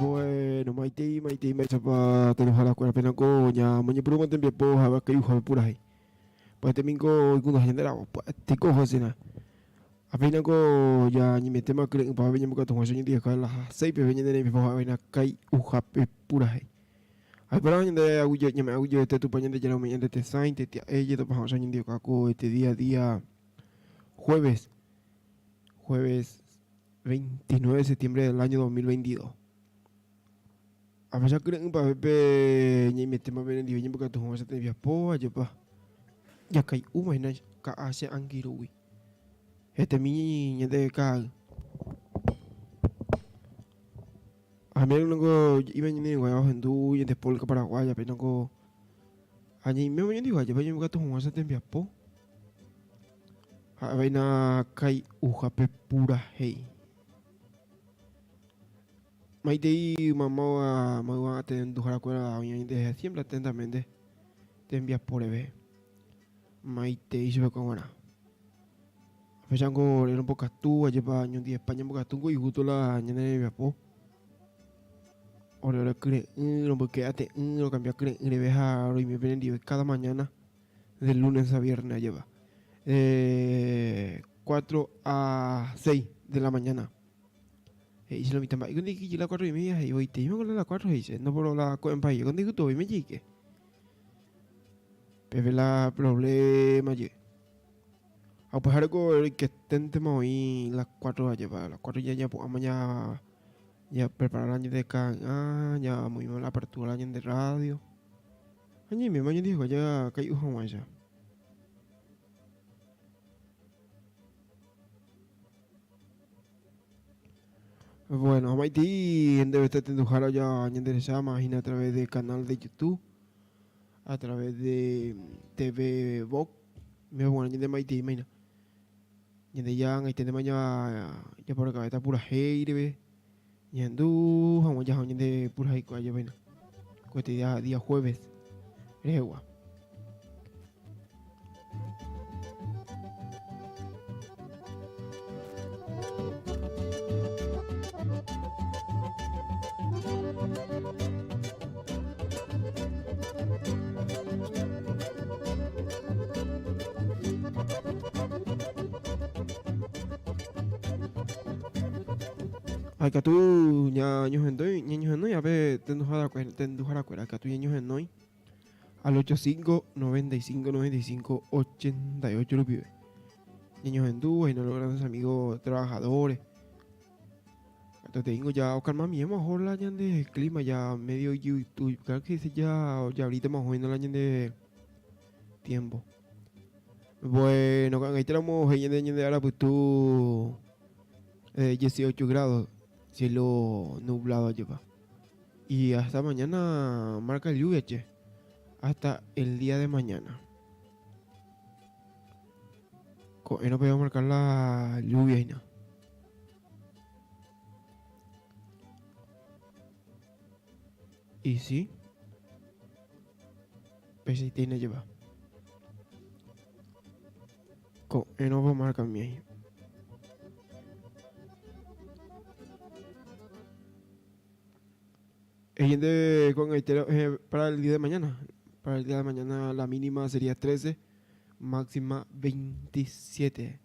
Bueno, maitei, maitei, mba'éichapa teroharakuéra pénako ñamoñepyrũma tembiapo ha kaiuhápe purahéi. Pya'etemingo oikundaha ñande ra'o, pya'eteko oho hesérã. Ha péinako ñañemetéma kyre'ỹpápe ñambokatu hag̃ua oñondiveha las seis peve ñane rembiapo ha'éva kaiuhápe purahéi. Ha iporã ñande aguyje, ñame'ẽ aguyjevete Tupã Ñandejára umi ñande tesãi, tetia'e jetopa hag̃ua oñondiveha ko este día a día jueves, jueves 29 de septiembre del año 2022. Apecha kyre'ỹpave pe ñaimetéma penendive ñembokatu hag̃ua che tembiapo, ajépa jakai'úma hína ka'a che angirũgui. Hetemi ñande ka'ay. Amérõ niko iva ñane rembiguái ohendu ñande polka paraguaya pe niko ha ñaimévo ñandive ajépa ñembokatu hag̃ua che tembiapo. Ha'evaína kai'uhápe purahéi. Maitei maymáva mayma tenduharakuéra oĩ oñendehe siempre atentamente tembiapo reve. Maitei chupekuéra g̃uarã. Apéichango ore rombokatu ajépa ñondivepa ñambokatúngo igusto la ñane rembiapo. Ore orekyre'ỹ romboyke ate'ỹ rokambia kyre'ỹ reve ha roime penendive cada mañana de lunes a viernes ajépa. De cuatro a seis de la mañana. He'i che lo mitã mba'éiko ndeikyje la cuatro y media he'i voiteíma ko la cuatro he'i che no por la ko'ẽmbaíko ndeikytuvéima jeike. Pépe la problema je. Ha upeháre ko roiketéntema oĩ las cuatro ajépa, las cuatro ya ñapu'ãma ña ñaprepara la ñande ka'aña, ñamoĩma la apertura la ñande radio. Ha ñaiméma ñandehegua jakai'u hag̃uáicha. Bueno, amaitei ndéve este tenduhára ya ñanderecháma hína a través de canal de YouTube, a través de TV Box, me g̃uarã ñande maiteíma hína. Ñande ya ag̃aiténtema japorekavéta purahéi reve, ñahendu hag̃ua jaha ñande purahéi kuaa jave hína, ko este día, día jueves rehegua. Ha ikatu ñañohenói, ñañohenói ápe tenduharakuéra ikatu ñañohenói. Al 85 95 95 88 rupive. Ñañohendu, ahí no los grandes amigos trabajadores. Entonces te ya calma mi mejor la ñande clima ya medio YouTube, claro que dice ya ya ahorita más o la ñande tiempo. Bueno, ahí tenemos ñande ñande ahora pues tú 18 grados, cielo nublado lleva. Y hasta mañana marca lluvia, che. Hasta el día de mañana. Ko'ẽrõ pe marcar la lluvia hína. Y sí. Peichaite hína jeva. Ko'ẽrõ pe marca mi ahí. Gente con eh, para el día de mañana. Para el día de mañana la mínima sería 13, máxima 27.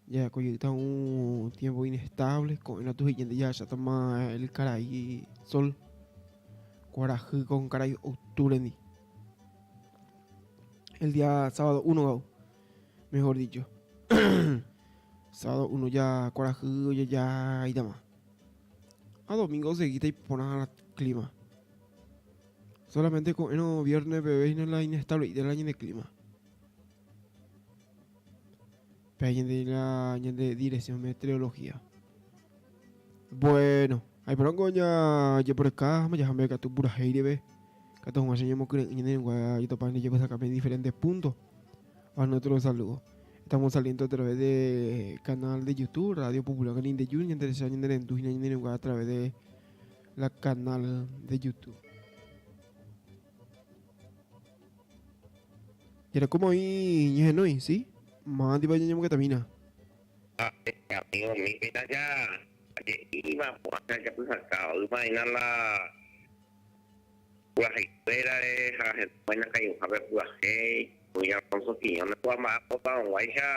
Ya está un tiempo inestable, con la tu ya ya toma el caray sol. Kuarahy con caray octubre ni. El día sábado 1, mejor dicho. sábado 1 ya kuarahy ya ya itama. Ha domingo osegíta iporã la clima. Solamente ko'ẽrõ viernes peve hína la inestable la ñande clima. Pe ñande la ñande dirección meteorología. Bueno, aiporãngo ña jeporeka ha jahame katu purahéi reve. Katu hag̃ua che ñamokyre'ỹ ñane rengua jatopa ñande jepysakãme diferentes puntos. A nuestro saludo. Estamos saliendo a través de canal de YouTube, Radio Popular Canindeyú, ñande recha ñane rendu hína ñane rengua a través de la canal de YouTube. Jarekóma oĩ ñehenói, sí? Mávatipa ñañemongetamína? Amigo mi péina ja aje'íva ko'ág̃a japyhaka oĩva'erã la puraheikuérare ha hekuái nakai'ũhápe purahéi, oĩ Alfonso Quiñones kua mba'apotarõguáicha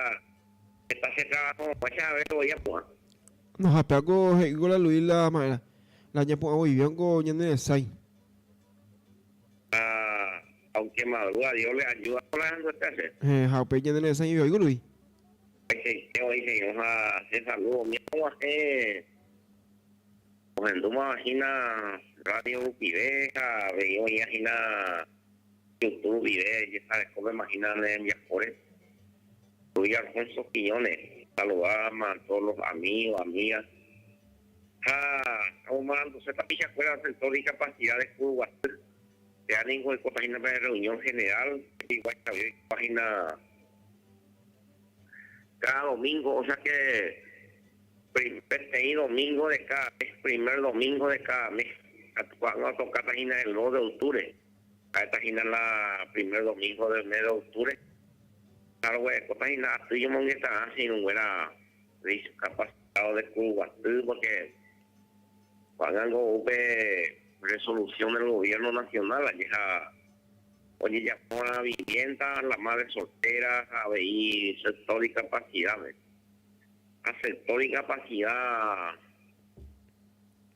heta che trabajo-rõguáicha ave voi apu'ã. No ha péako he'íko la Luis la ma'erã, la ñapu'ã voivéngo ñane resãi. Ha aunque madruga Dios le ayuda ko la henduete che. Héẽ, ha upéi ñane resãive oiko Luis. Upeichaite oĩ che irũ ha che saludo mi og̃uahẽ ohendúmava hína radio rupive ha avei oĩva hína YouTube rupive jesarekópe imagina ne rembiapóre. Luis Alfonso Quiñones, saludáma a todos los amigos, amigas ha amomaranduse tapichakuéra sector discapacidad de Kuruguaty. Péva ningo oikóta hína pe reunión general, iguaichavi oikóva hína cada domingo, o sea que peteĩ domingo de cada mes, primer domingo de cada mes, ko'ág̃a otokáta hína el 2 de octubre, ha'éta hína la primer domingo del mes de octubre, ha roguerekóta hína aty ñomongetarã che irũnguéra discapacitado de Kuruguaty, porque ko'ág̃a ngo ou pe resolución del gobierno nacional aje ha ojejapo vivienda la madre soltera ha avei sector discapacidad-pe. Ha sector discapacidad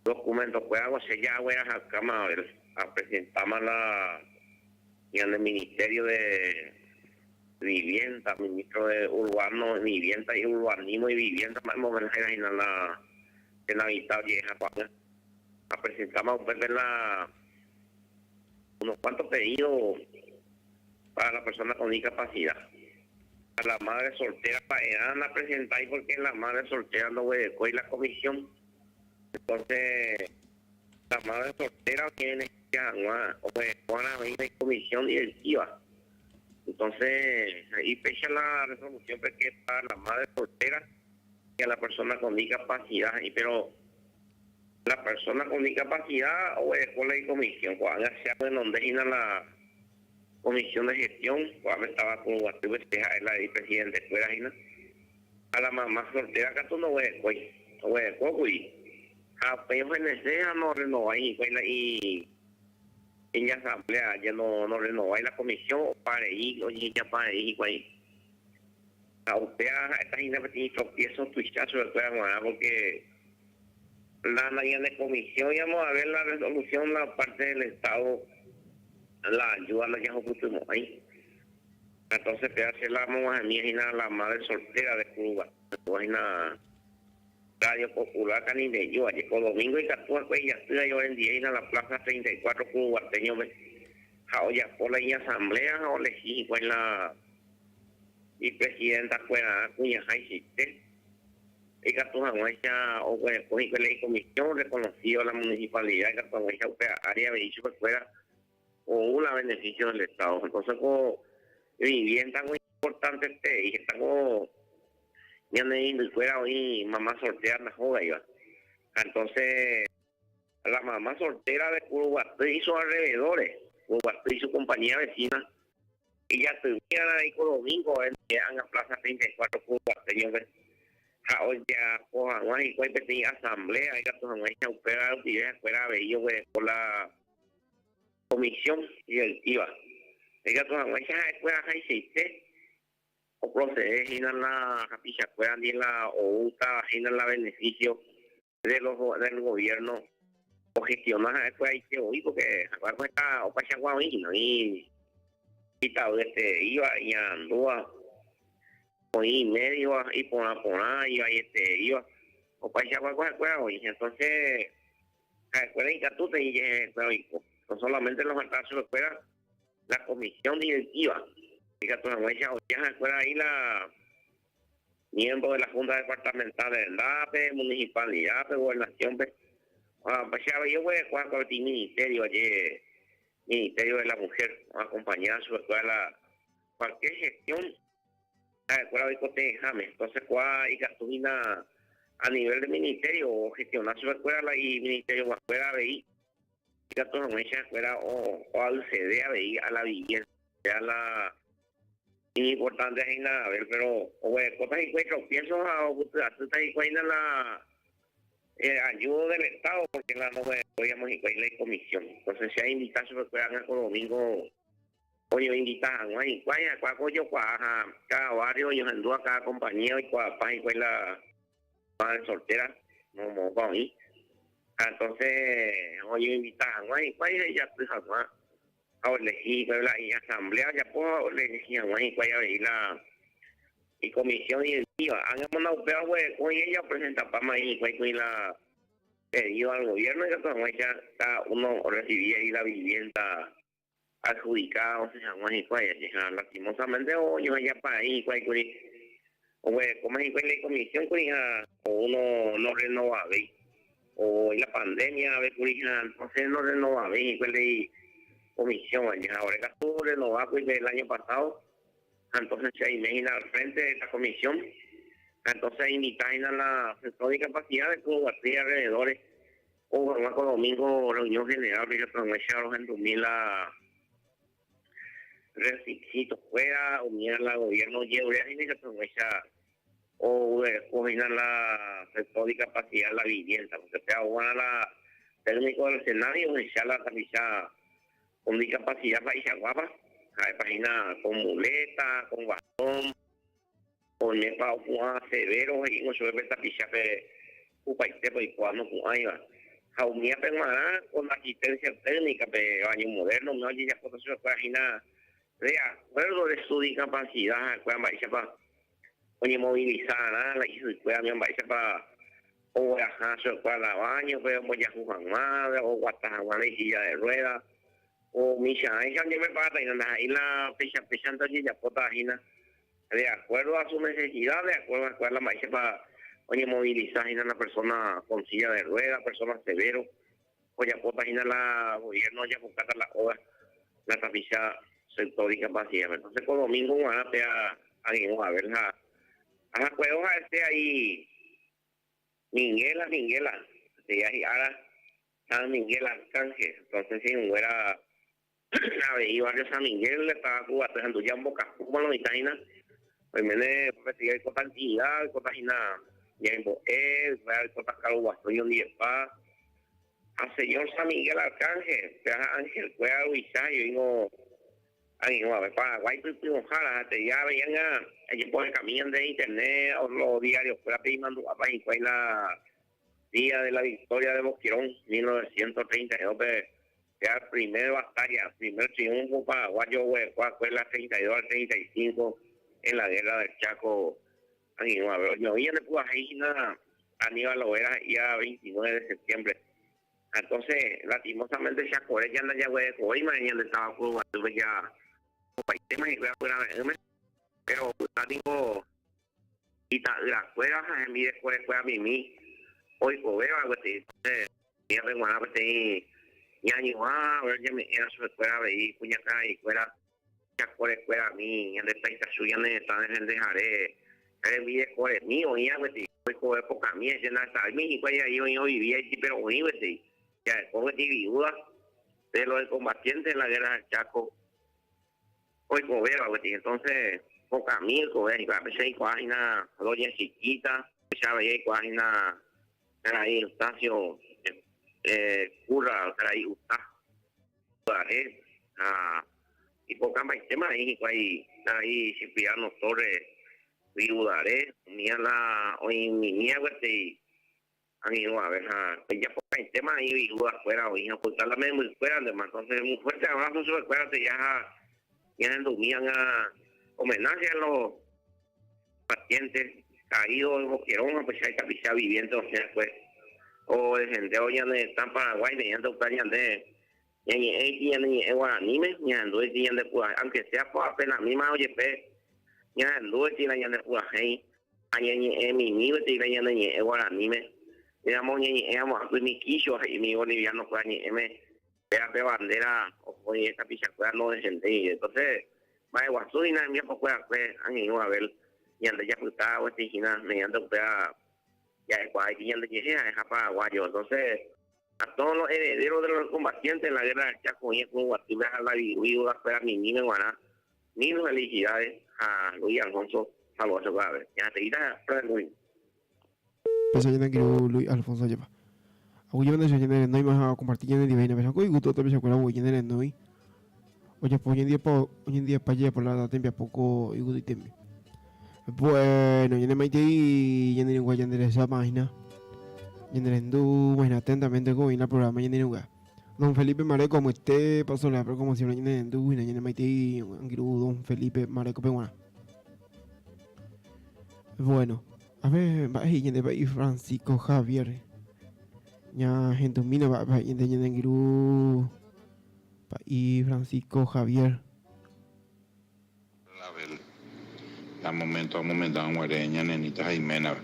documento-kuéra ko che ja'aguerahakáma a ver, apresentáma la ñande Ministerio de Vivienda, ministro de Urbano, Vivienda y Urbanismo y Vivienda, mba'e movéna hína la Senavita oje'eha ko'ág̃a. Apresentáma upépe la unos cuantos pedidos para la persona con discapacidad. A la madre soltera mba'erã napresentái porque la madre soltera ndoguerekói la comisión. Entonces, la madre soltera oñebeneficia hag̃ua oguerekóva'erã avei la comisión directiva. Entonces, he'i péicha la resolución pe que para la madre soltera y a la persona con discapacidad he'i, pero la persona con discapacidad oguereko la icomisión. Ko'ág̃a che amohenonde hína la comisión de gestión, ko'ápe táva Kuruguatýpe che ha'e la ipresidente-kuéra hína. Ha la mamá soltera katu ndoguerekói, oguerekókuri. Ha upéi ohenese ha norrenovái hikuái la iñasamblea, ja norrenovái la comisión, opa rei, ojehechapa rei hikuái. Ha upéva ha'éta hína peteĩ tropiezo tuicha chupekuéra g̃uarã, porque la ñane comisión íbamos a ver la resolución la parte del Estado la ayuda ndajahupytymo'ãi. Entonces péva che la amog̃uahẽmi hína la madre soltera de Kuruguaty hína Radio Popular Canindeyú aje ko domingo ikatu va'ekue ijaty aĩ orendie hína la plaza 34 Kuruguateño-pe ha ojapo la iñasamblea ha olehi hikuái la ipresidenta-kuerarã kuñahaichaite ikatu hag̃uáicha oguereko hikuái la icomisión reconocido la municipalidad ikatu hag̃uáicha upe área avei chupekuéra. Ou la beneficio del Estado. Entonces ko vivienda ko importante-tei, heta ko ñane reindykuéra oĩ mamá soltera ndahógaiva. Ha entonces la mamá soltera de Kuruguaty y sus alrededores, Kuruguaty y su compañía vecina, ijatymi arã ko domingo ág̃a Plaza 34 Kuruguaty-ñope ha ojapo hag̃ua hikuái peteĩ asamblea ikatu hag̃uáicha upéva rupive ha'ekuéra avei oguereko la comisión directiva ikatu hag̃uáicha ha'ekuéra haichaite oprocede hína la hapichakuéra ndi la oúta hína la beneficio de los del gobierno ogestiona ha'ekueraite voi porque ha'ekuéra heta opaichagua oĩ hína oĩ itavyetereíva iñarandúva oĩ imédiova iporã porã ivaietereíva opaichagua ha'ekuéra oĩ entonces ha'ekuéra ikatúta ijehekuéra oiko no solamente los alta chupekuéra la comisión directiva ikatu hag̃uáicha oja ha'ekuéra ahí la miembro de la Junta Departamental de Rendápe, Municipalidad-pe, Gobernación-pe, ha avei oguereko ha'ekuéra peteĩ ministerio aje Ministerio de la Mujer oakompaña chupekuéra la cualquier gestión ha'ekuéra oikotevẽháme. Entonces kua ikatu hína a nivel de ministerio ogestiona chupekuéra la iministerioguakuéra avei ikatu hag̃uáicha ha'ekuéra oaccede avei a la vivienda a la iñimportante hína a ver pero oguerekóta hikuái tropiezo ha opyty'asýta hikuái hína la ayuda del Estado porque la ndoguerekóiramo hikuái la icomisión. Entonces che ainvita chupekuéra ág̃a ko domingo oñoinvita hag̃ua hikuái ha'ekuéra ko ojokuaa ha cada barrio oñohendúva cada compañía oikuaapa hikuái la madre soltera moõpa oĩ ha entonces oñoinvita hag̃ua hikuái ha ijaty hag̃ua ha oelegi hikuái la asamblea ojapo ha oelegi hag̃ua hikuái avei la icomisión directiva. Ág̃amona upéva oguereko ella opresentapáma hikuái kuri la pedido al gobierno ikatu hag̃uáicha cada uno orecibí ahí la vivienda adjudicada osẽ hag̃ua hikuái aje ha lastimosamente oñohejapa'ỹ hikuái kuri oguerekóma hikuái la icomisión kuri ha ou no renovavéi o la pandemia ave kuri ha entonces no renovavéi hikuái la icomisión aje ha ore katu renova kuri el año pasado ha entonces che aime hína al frente de esta comisión ha entonces ainvita hína la sector de discapacidad de Kuruguaty y alrededores ou hag̃ua ko domingo reunión general ikatu hag̃uáicha rohendumi la requisito-kuéra umi la gobierno ojeruréva hína ikatu hag̃uáicha oguereko hína la sector de discapacidad la vivienda porque péva oguarã la técnico del Senado ohecha la tapicha con discapacidad mba'eichaguápa ha'épa hína con muleta, con bastón oimépa opu'ã severo he'ívo chupe pe tapichápe upaitépa oikuaa nopu'ãiva ha umíape g̃uarã con asistencia técnica pe baño moderno umi ojejapóta chupekuéra hína de acuerdo de su discapacidad ha'ekuéra mba'éichapa oñemovilizarã la isykuéra umi mba'éichapa ogueraha chupekuéra la baño-pe ombojahu hag̃ua oguata hag̃ua la isilla de rueda umicha'ãicha oñepreparata hína ndaha'éi la péicha péichante ojejapóta hína de acuerdo a su necesidad de acuerdo a la mba'éichapa oñemoviliza hína la persona con silla de rueda persona severo ojapóta hína la gobierno ojapokáta la obra la tapicha sector discapacidad entonces ko domingo g̃uarã péa ag̃uirũ a ver ha ahakuévo ha'ete ahí Miguela Miguela sería hi'ára San Miguel Arcángel entonces irũnguéra avei barrio San Miguel estaba Kuruguaty ha nduja ombokahúma lo mitã hína oiméne peteĩ oikóta actividad oikóta hína ñaimbo'e oikóta karuguasu ñondivepa ha señor San Miguel Arcángel péa angelkuéra ruvicha oĩngo ag̃uirũ ave Paraguái pytyvõhára ha te'i avei ág̃a ajeporekami ñande internet los diariokuérape imandu'ápa hikuái la día de la victoria de Boquerón 1932-pe péa primer batalla primer triunfo paraguayo oguerekóakue la 32 al 35 en la guerra del Chaco ag̃uirũ ave oñoĩ ñande purahéi hína Aníbal Lovera he'íva 29 de septiembre entonces lastimosamente Chakore ja ndajaguerekovéima ñande táva Kuruguatýpe ja opaitéma hikuái apyrave'ỹme pero opyta niko ita'yrakuéra ha hembirekorekuéra mimi oikovéva gueteri entonces umíape g̃uarã peteĩ Ñañuã, a ver ñame'ẽva chupekuéra avei kuñakaraikuéra, chakorekuérami, ñande taitachu ñane retã defendehare, rembirekoremi oĩva gueteri, oikove pokãmi che ndahesavéimi hikuái ai oĩ ovivíaiti pero oĩ gueteri, ja'eko gueteri viuda de los excombatientes en la guerra del Chaco oikovéva gueteri, entonces pokãmi oikove hikuái, péicha aikuaa hína doña Chiquita, péicha avei aikuaa hína Karai Eustacio Curra, karai Uta, Pyhare ha ipokãmbaitéma aĩ hikuái karai Cipriano Torres viudare, umía la oĩmimía gueteri angirũ ave ha ijapokãitéma aĩ viuda kuéra oĩ ha opyta la memby kuéra ndema, entonces un fuerte abrazo chupekuéra sería ha ñahendumi ág̃a homenaje a los pacientes caídos en Boquerón ha upéicha itapicha viviente osẽ va'ekue odefendévo ñane retã Paraguái mediante upe ñande ñañe'ẽiti ñane ñe'ẽ guaraníme ñahendúiti ñande purahéi aunque sea po apenas míma ojepe ñahendúiti la ñande purahéi ha ñañe'ẽ mimi gueteri la ñane ñe'ẽ guaraníme digamos ñañe'ẽ amo akymi quichua he'ími boliviano kuéra ñe'ẽme péva pe bandera oho ñe'ẽ tapichakuéra no defendéi entonces Mba'eguasu hína hembiapokuerakue angirũ Abel, ñande japyta gueteri hína mediante upéva ja'ekuaa iti ñandejehe ha'eha paraguayo. Entonces, a todos los herederos de los combatientes en la guerra del Chaco oĩ Kuruguatýpe ha la viuda-kuéra mimíme g̃uarã, mil felicidades ha Luis Alfonso saludo chupe Abel. Ñaseguíta Luis. Péicha ñane angirũ Luis Alfonso ajépa. Aguyje pende che ñane renóima ha okomparti ñane ndive hína péicha ko igusto tapichakuéra voi ñane renói ojapo oñendivepa oñendivepa jejapo la tembiapo ko igustoitemi. Bueno, ñane maitei ñane irũngue ñande rechápa hína ñane rendúma hína atentamente ko oĩ la programa ñane irũngue. Don Felipe Mareco amoite paso la pero como siempre ñane rendu hína ñane maitei angirũ don Felipe Mareco peguarã. Bueno, a ver, mba'e he'i ñande pa'i Francisco Javier. Ñahendumína mba'épa he'i ñande ñane angirũ pa'i Francisco Javier. Abel, la momento amomenda g̃uare ñane Nita ha iména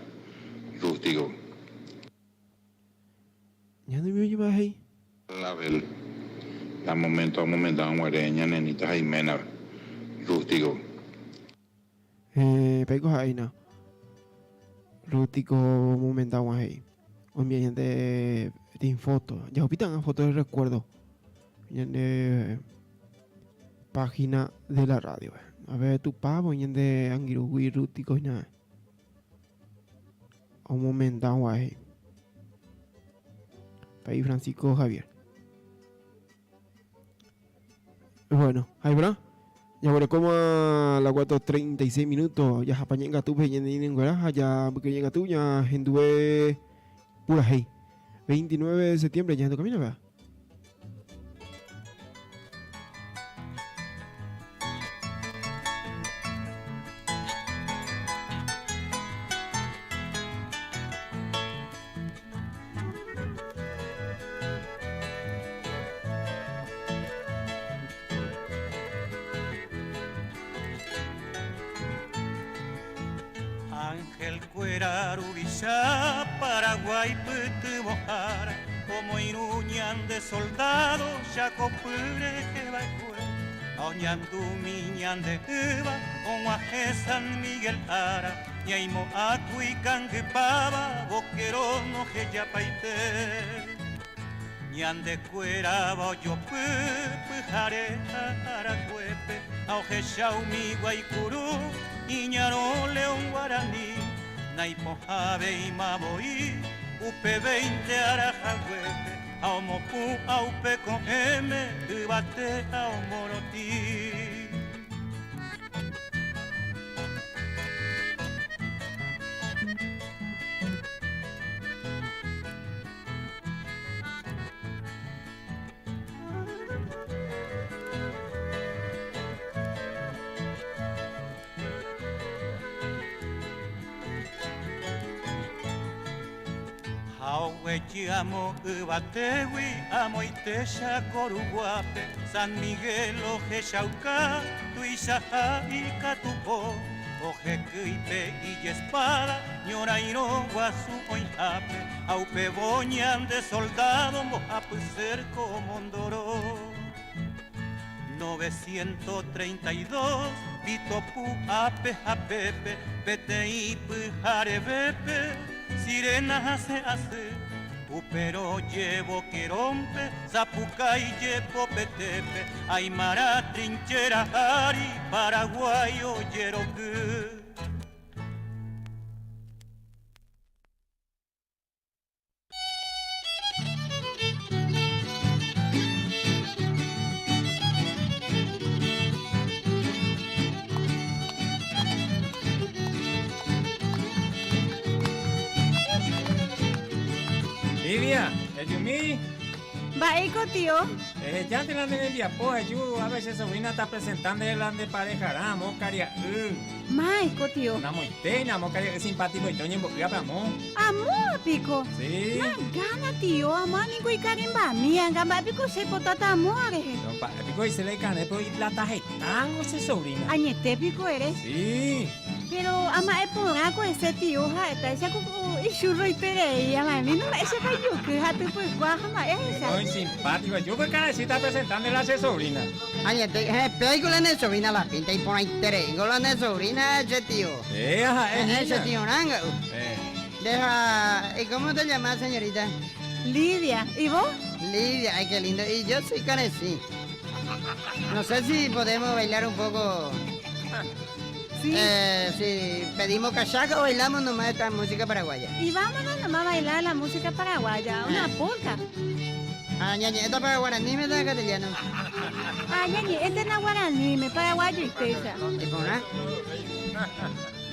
rústico. Ñandumi oñemba'e he'i. Abel, la momento amomenda g̃uare ñane Nita ha iména rústico. Héẽ, péiko ha'éina. Rústico momenda g̃ua he'i. Ombia ñande peteĩ foto. Jahupíta ág̃a foto de recuerdo ñande página de la radio-pe. A ver, tupãvo ñande angirũgui rústico hína omomenda g̃ua he'i. Pa'i Francisco Javier. Bueno, ahí verdad. Jaguerekóma la 4:36 minutos. Jahapa ñe'ẽngatúpe ñane irũnguéra ha ja mbyky ñe'ẽngatu ñahendue purahéi. 29 de septiembre ñahendu camino, ¿verdad? Ángel kuéra ruvicha Paraguái pytyvõhára omoirũ ñande soldado Chakopy reheva'ekue ha oñandumi ñande yva og̃uahẽ San Miguel ára Ñaimo'ãku ikangypáva Boquerón ohejapaite. Ñande kuérava ojopy pyhare ha arakuépe ha ohecha umi guaikuru iñarõ león guarani naipohãveima voi upe veinte ára haguépe ha omopu'ã upe ko'ẽme yvate ha omorotĩ. Ha oguejy amo yvatégui amoite Chaco ruguápe, San Miguel ohechauka tuichaha ikatupo. Ohekýipe ijespada ñorairõ guasu oĩhápe ha upévo ñande soldado mbohapy cerco omondoro. 932 Vitopu ápe ha pépe peteĩ pyharevépe sirena hasẽ asy upérõ jevokerónpe sapukái jepopetépe Aymara trinchera ári Paraguái ojeroky. Lidia, ejumi. Mba'éiko tio? Ehejánte la ne rembiapo, eju, ápe che sobrina ta presenta ndéve la nde parejarã amo karia'y. Máiko tio? Namoitéina amo karia'y simpatikoite oñembo'ýape amo. Amóa piko? Sí. Na gana tio, amóa niko ikarẽmbami anga, mba'e piko che ipotáta amóa rehe? No, mba'e piko he'ise la ikarẽ pero iplata hetángo che sobrina. Añete piko ere? Sí. Pero ama'ẽ porã ko hese tio ha'etáicha ku ichurroiterei ama'ẽmi no mba'éichapa ijuky ha typykua ha mba'e ahecha. Muy simpático, yo pe karaichita apresenta nde la che sobrina. Añete, hepéiko la ne sobrina la pinta iporãitereíngo la ne sobrina che tio. Eh, ha'e Heẽ, che hína. tiorã nga'u. Eh. Nde ha, y cómo te llamas señorita? Lidia, y vos? Lidia, ay qué lindo, y yo soy Karecí. No sé si podemos bailar un poco. Sí. Eh, si pedimos cachaca o bailamos nomás esta música paraguaya. Y vámonos nomás a bailar la música paraguaya, una polka. Ah, ñañe, esta para guaraní me da castellano. Ah, ñañe, esta es la guaraní, me paraguayo y techa. ¿Y por nada?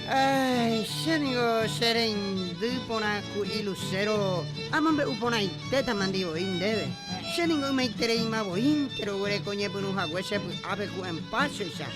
Ay, che ningo che reindy porã ku'i lucero amombe'u porãitéta mandi voi ndéve. Che ningo ymaitereíma voínte roguereko ñepyrũ hague che py'ápe ku empáchoicha.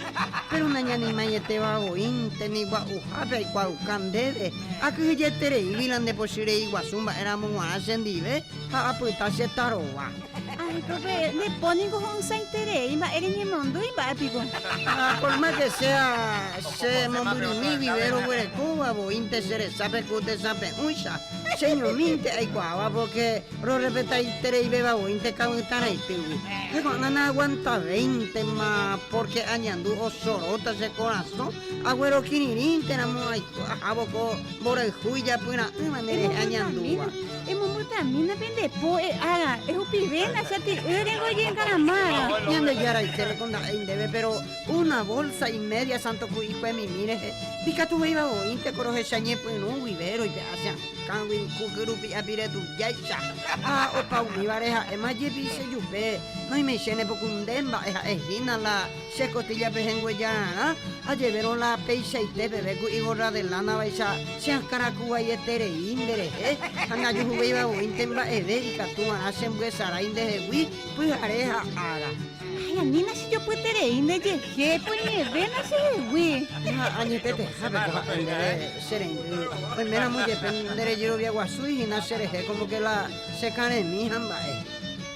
Péro nañanimaieteva voínte ni gua'uhápe aikuaauka ndéve, akyhyjetereígui la nde pochy rei guasu mba'éramo g̃uarã chendive ha apyta che tarova. Ay, profe, nde po ningo ho'ysãiterei, mba'e reñemondýi mba'e piko. Ha por más que sea che mombyrymi guive roguerekóva voínte che resápe ku tesape'ũicha, cheñomínte aikuaáva porque rorrespetaitereivéva voínte kavytã raitýgui. Ha ko'ág̃a naaguantavéintema porque añandu osoróta che korasõ aguerokirirĩnteramo aiko ahávo ko Mborayhu ijapyra'ỹva nde rehe añandúva. Emombytamína pende po ára, ehupivéna che ati'ýrengo ojenkaramára. Ñandejáraite rekonda'éi ndéve, péro una bolsa y media Santo Ku'ikue mimi rehe, ikatuvéiva voínte ko rohecha ñepyrũ guive roipe'a che akãgui ku kyrupi'a pire tujáicha. Ha opa umívare ha'éma jepi che jupe, noimeichéne poku nde mba'e ha'e hína la Che costilla pehẽngue jararã, ajevérõ la peichaite peve ku igorra de lana vaicha che akãraku vaieterei nderehe ha ndajuhuvéiva voínte mba'eve ikatu va'erã che mbyesarái ndehegui pyhare ha ára. Ay, anína che jopyeterei ndejehe, poñevéna chehegui. Ha añetetehápe ko ha'e ndéve che reindy, oiméramo jepe nderejerovia guasúi hína cherehe como que la che karẽmi ha mba'e.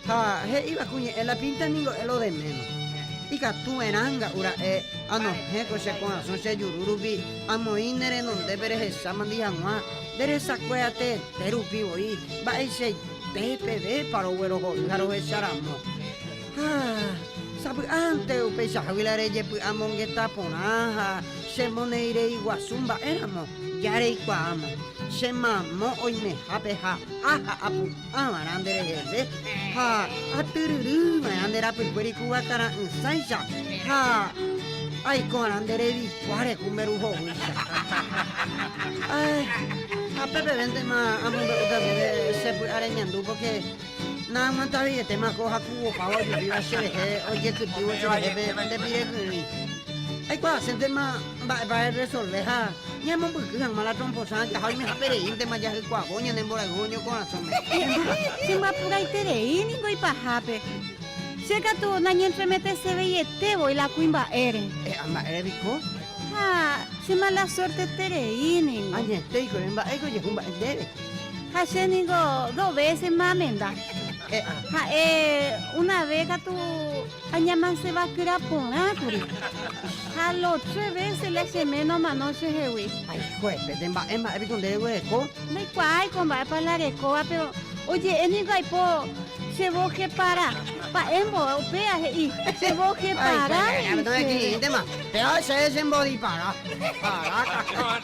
Ha he'íva ku ñe'ẽ la pinta ningo es lo de menos. Ikatu va'erã nga'u ra'e anohẽ ko che korasõ che juru rupi amoĩ ne renondépe rehecha mandi hag̃ua nde resakue teete rupi voi mba'eichaite pevépa roguerohory ha rohecha ramo. Ha sapy'ánte upeichahágui la rejepy'amongeta porã ha che monei rei guasu mba'éramo ja reikuaáma che mamo oimehápe ha'a ha apu'ã. Avarã nde reheve ha atyryry va'erã nde rapykuéri ku vakara'ỹsáicha ha aiko va'erã nde revikuáre ku mberu hovýicha. Ay, ha pépevéntema amombe'úta ndéve che py'a remiandu porque naaguantaveietéma ko hakuvopáva ojupíva cherehe ojekytývo cherehe pe nde pire kyrỹi. Aikuaaséntema Mba'épa erresolve ha ñamombyky hag̃ua la tromposã jaha oimehápe reíntema jahykuavo ñane mborayhu oñokorasõme. Che mba'apuraiterei ningo ipahápe. Che katu nañentremeteseveiete voi la kuimba'ére. E'a mba'ére piko? Ha che mala suerteterei ningo. Añetéiko, mba'éiko ojehu mba'e ndéve? Ha che ningo dos vésema amenda. Ha'e una ve katu añamanseva kyra porã kuri. Ha lo tre vése la che ména omano chehegui. Ay, juepete, mba'e mba'e piko nde reguereko? Ndaikuaái ko mba'épa la rekóva, péro oje'e niko aipo che vojepara. Mba'émbo upéva he'i, che vojepara he'i chéve. Péva che chembodipara. Paráka.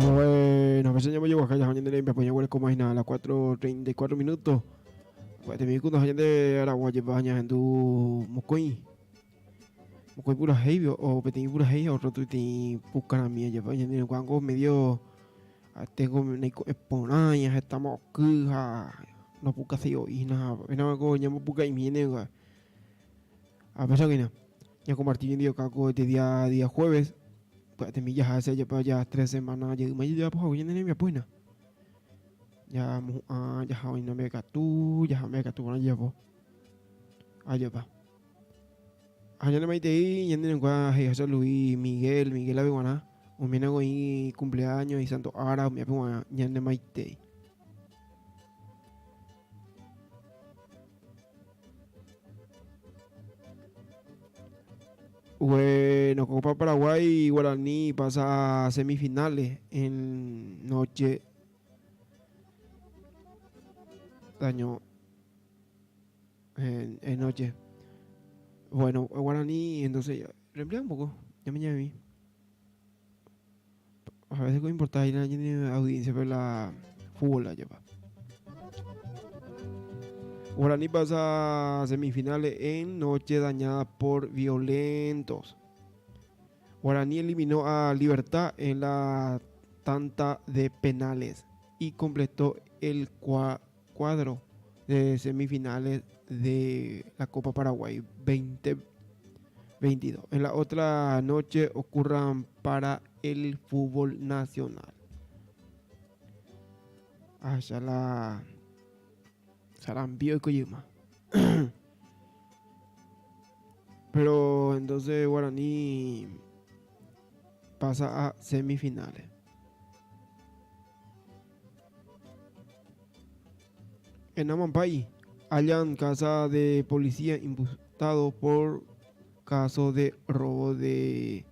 Bueno, a veces ya me llevo acá, ya mañana le voy a como a las 4.34 minutos. Peteĩ kundaha ñande aragua jepa ñahendu mokõi mokõi purahéi o peteĩ purahéi ha otro peteĩ pukarãmi jepa ñande rekuángo medio tengo naiko'ẽ porã ñahetáma oky ha ndopukaséi voi hína péina ko ñambopuka'imi ñandéve ha péicha hína ñakomparti ñandive ko este día día jueves pya'etemi jaha jepa ja tres semana jeýma jajapo hague ñane rembiapo hína. Ñamohu'ã jaha oĩna mbeguekatu, jaha mbeguekatu porã jajapo. Ajépa. Ha ñane maitei ñane rengua he'iháicha Luis Miguel, Miguel ave guarã, umi niko oĩ cumpleaños, isanto ára, umi ápe guarã ñane maitei. Bueno, Copa Paraguay, Guaraní pasa a semifinales en noche. Daño en, en noche. Bueno, Guaraní, entonces, reemplea un poco, ya me llamé. A veces importa ir a la audiencia, pero la fútbol la lleva. Guaraní pasa a semifinales en noche dañada por violentos. Guaraní eliminó a Libertad en la tanta de penales y completó el cuadro de semifinales de la Copa Paraguay 2022. En la otra noche ocurran para el fútbol nacional. Allá la Sarambio y Coyuma. Pero entonces Guaraní pasa a semifinales. En Amambay hallan casa de policía imputado por caso de robo de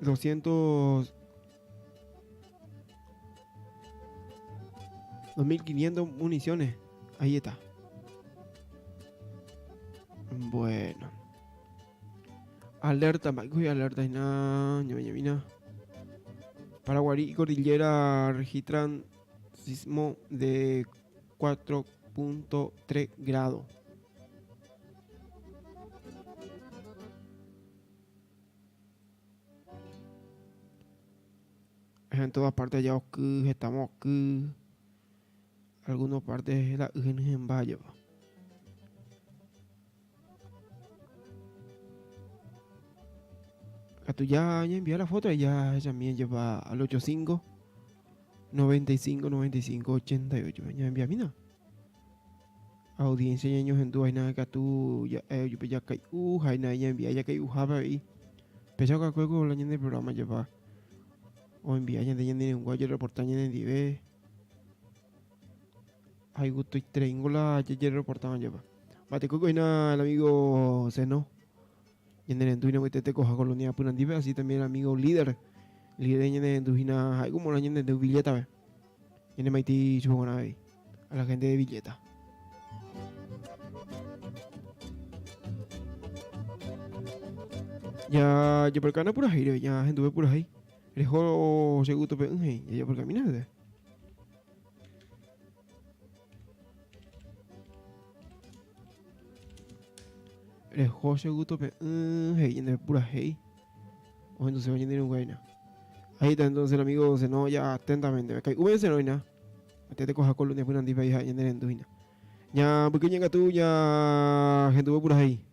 200 2500 municiones. Ahí está. Bueno. Alerta, Michael, alerta. Paraguarí y Cordillera registran sismo de 4.3 grados. En todas partes ya estamos aquí. Algunas partes de la en Valle. Tú ya, ya envía la foto y ya también lleva al 85 95 95 88. Ya envía mina. Audiencia ya ño hendu aina que tú ya eh, yo ya kai u jaina ya envía ya kai u jaba y pesa que cuego la ñende programa lleva o envía ñande ñande un guayo reportaje ñande dive ay gusto y trengola ya ya reportaje lleva Bate coco el amigo Seno ñande rendu ina te coja colonia punandive así también el amigo líder líder ñande rendu ina hay como la ñande de Villeta ve ñande maiti chubona a la gente de Villeta Ya, yo por acá no por ahí, ya gente por ahí. Rejo segundo pe ya por caminar. Rejo segundo pe hey, de pura hey. O entonces vayan de un guayna. Ahí está entonces el amigo se no ya atentamente. Kai uben se no ina. Atete coja colonia punandi pa hija ñane rendu hina. Ña pequeña katu ña gente por ahí.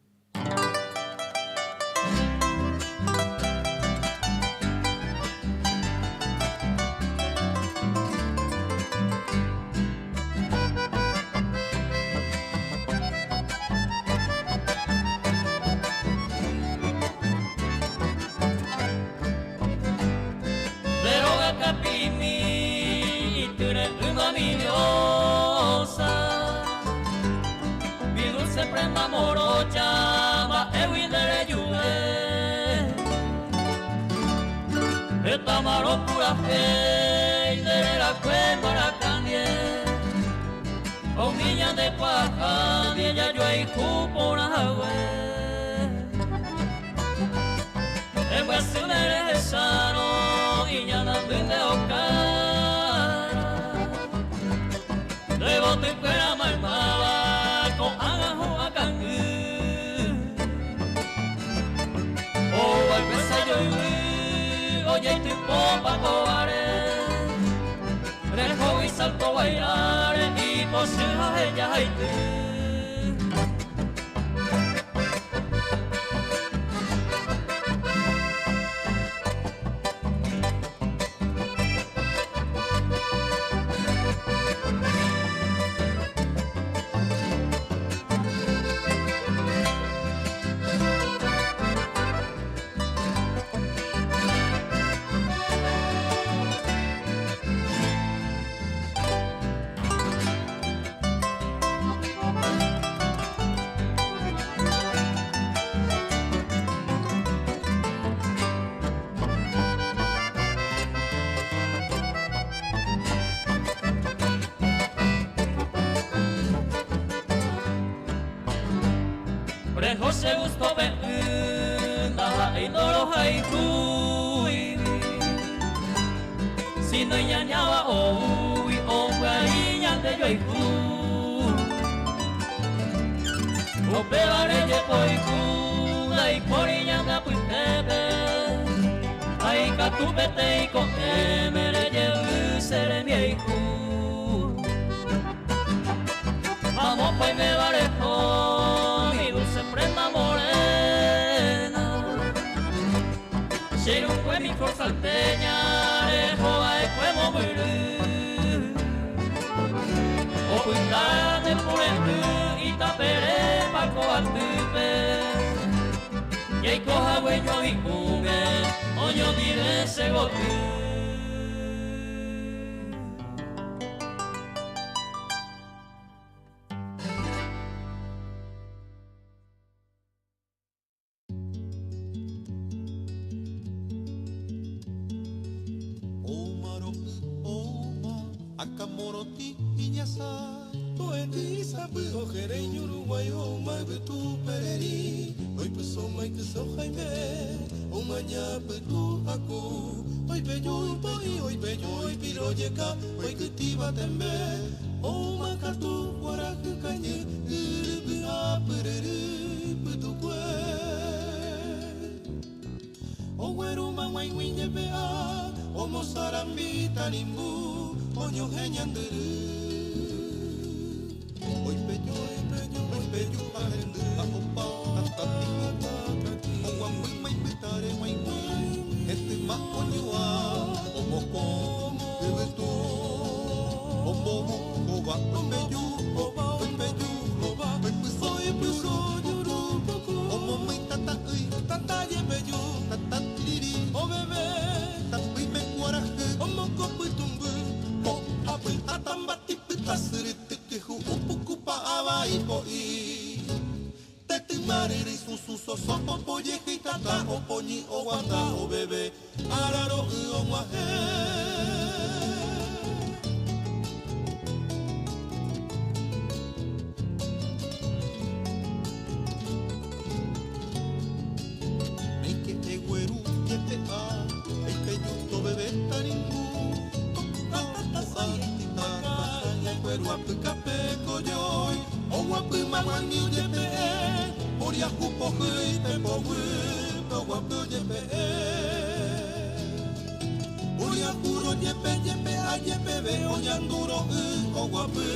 Apuro jepe jepe ha jepeve oñandu ro'y oguapy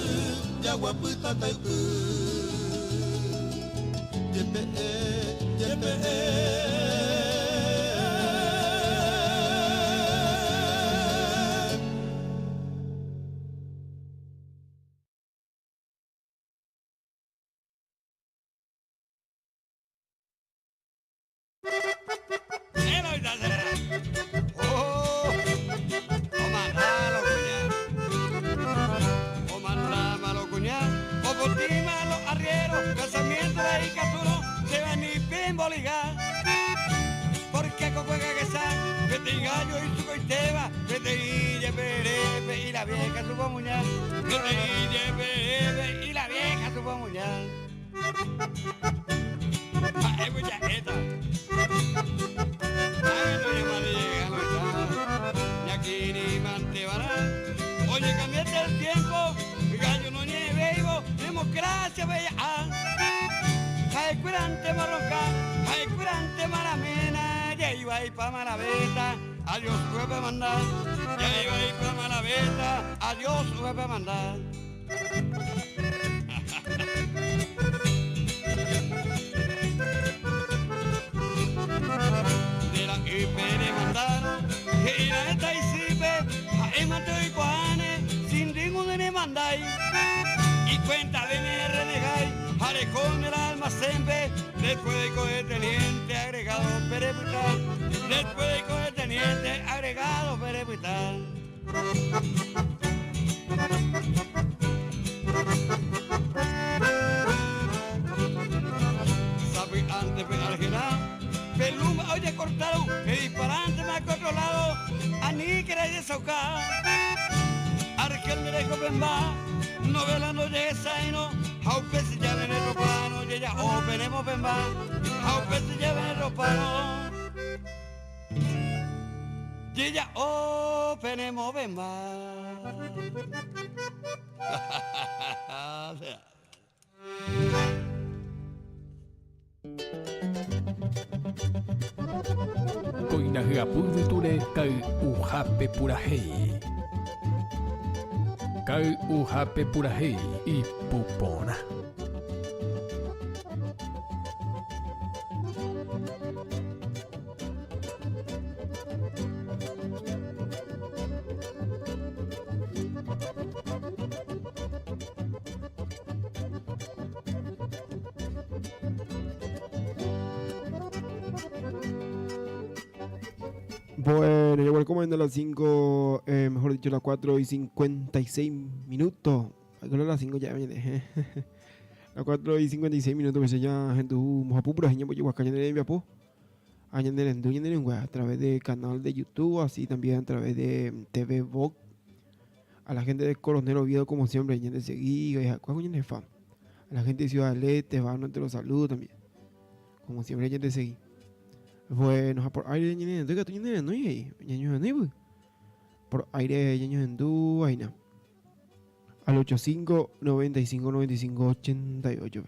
jaguapy tataypy. Jepe'e, jepe'e. Kóina hyapu yvytúre kay'uhápe purahéi. Kay'uhápe purahéi ipu porã. Bueno, llegó el comando a las 5, eh, mejor dicho, las 4 y 56 minutos. Las 5 ya me dejé. Las 4 y 56 minutos, pues ya, gente, mojapu, pero a través del canal de YouTube, así también a través de TV Vox. A la gente de Coronel Oviedo, como siempre, de seguí, a la gente de Ciudad del Este, van, te los saludo también. Como siempre, de seguí. Bueno, por aire, por aire, al 85 95 95 88.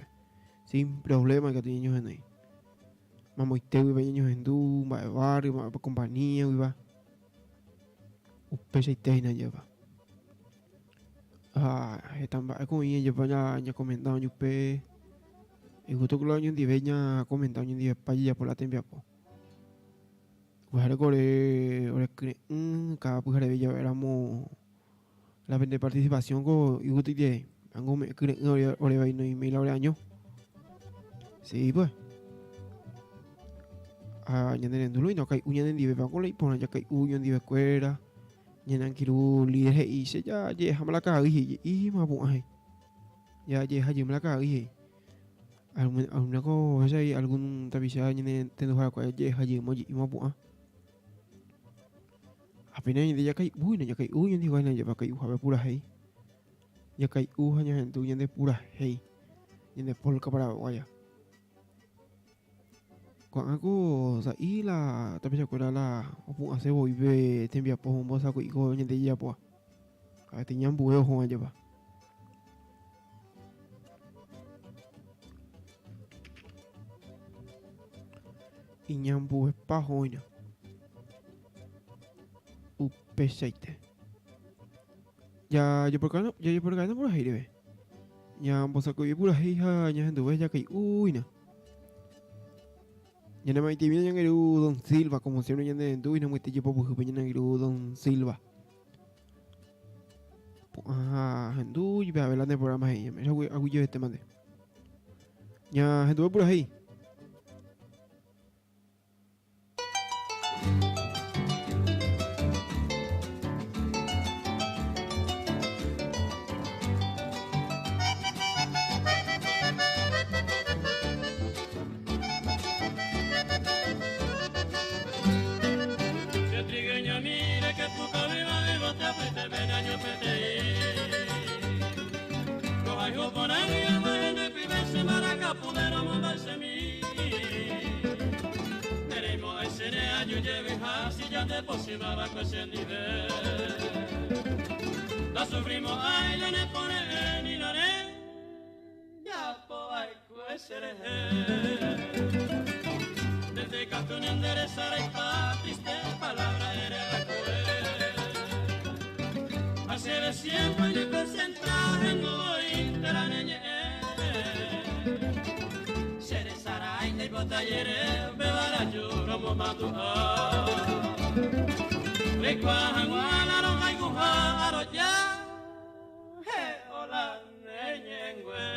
Sin problema que tu en ahí. Mamoite, ño hendú, ma barrio, ma compañía, va. Upe na lleva. Ah, están con ella lleva ya ya comentado upe. Y gusto que lo año ña comentado ño pa ya por la tempia po. Pues ore ore cre cada pues ya éramos la de participación con y gusto de ango me cre ore ore va y me la año. Sí, pues. Ah, ñande rendulo y no kai uña ndive pa con la ipona ya kai uña ndive cuera. Ñanan kiru líder he se ya ye jamala ka y y ma bu ai. Ya ye ha la ka y. Alguna cosa hay algún tabisa ñane tendo jara kwa ye ha ye mo y ma bu a. Apenas de ya kai uy ya kai uy ndi wa ya kai uja pura hei. Ya kai uja ña gente ñande pura hei. Ñande polka para guaya. Ko'ãko sa'i la tapichakuéra la opu'ãse voive tembiapo ombosako'íko ñande jejapóva. Ha'ete ñambue ohóva jepa. Iñambuepa hóina. Tapechaite. Jajeporka'éna purahéi reve. Ñambosako'ive purahéi ha ñahenduve jakai'úina. Ñanemaitĩmína ñangeru Don Silva, como siempre ñanerendúina mbyte jepopyhýpe ñanangirũ Don Silva. Pu'ã hendu jepe ave la nde programa he'i ñame aguyjevete mante. Ñahenduve purahéi. Che trigueña mire que puka viva viva te apete ven año peteĩ Rohayhu porãgui aguahẽ nde pive che mbaraka pudero mombaysemi Nereimo'ãi che re'año jevyha si ya nde pochýmava'ekue chendive Ndasufrimo'ãi la ne pore'ẽ ni la re Japova'ekue che rehe. Ndete katu ñanderesaraipa triste palabra ereva'ekue. Ha chéve siempre oñepresenta hendu voínte la ne ñe'ẽ. Che resarái ndaipota jere upéva raju romomandu'a. Reikuaa hag̃ua la rohayhuha aroja he'o la ne ñe'ẽngue.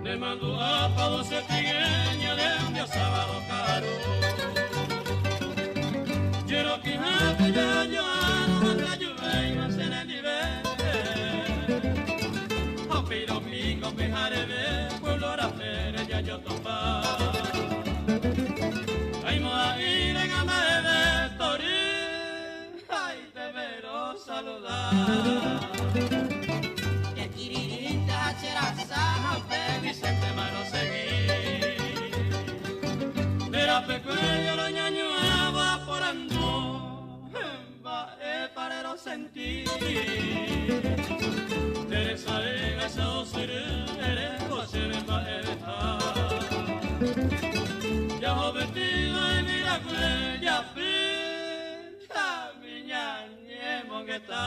Ne mandu'ápa dulce trigueña de un día sábado ka'aru. Jerokyhápe jajo'árõ ha ndajuvéima che rendive. Ha upéi domingo pyhareve pueblo rapére jajotopa. Aimo'ã'ỹre ngamba'eve tory ha iteve rosaluda. Che kirirĩnte ha che rasa ha upégui chéntema rosegi. Nde rapekue roñañuãvo aporandu mba'épa rerosenti. Nde resa'ỹicha osyry ereko chéve mba'eveha. Jahovetýva yvyrakue japy ha ñañemongeta.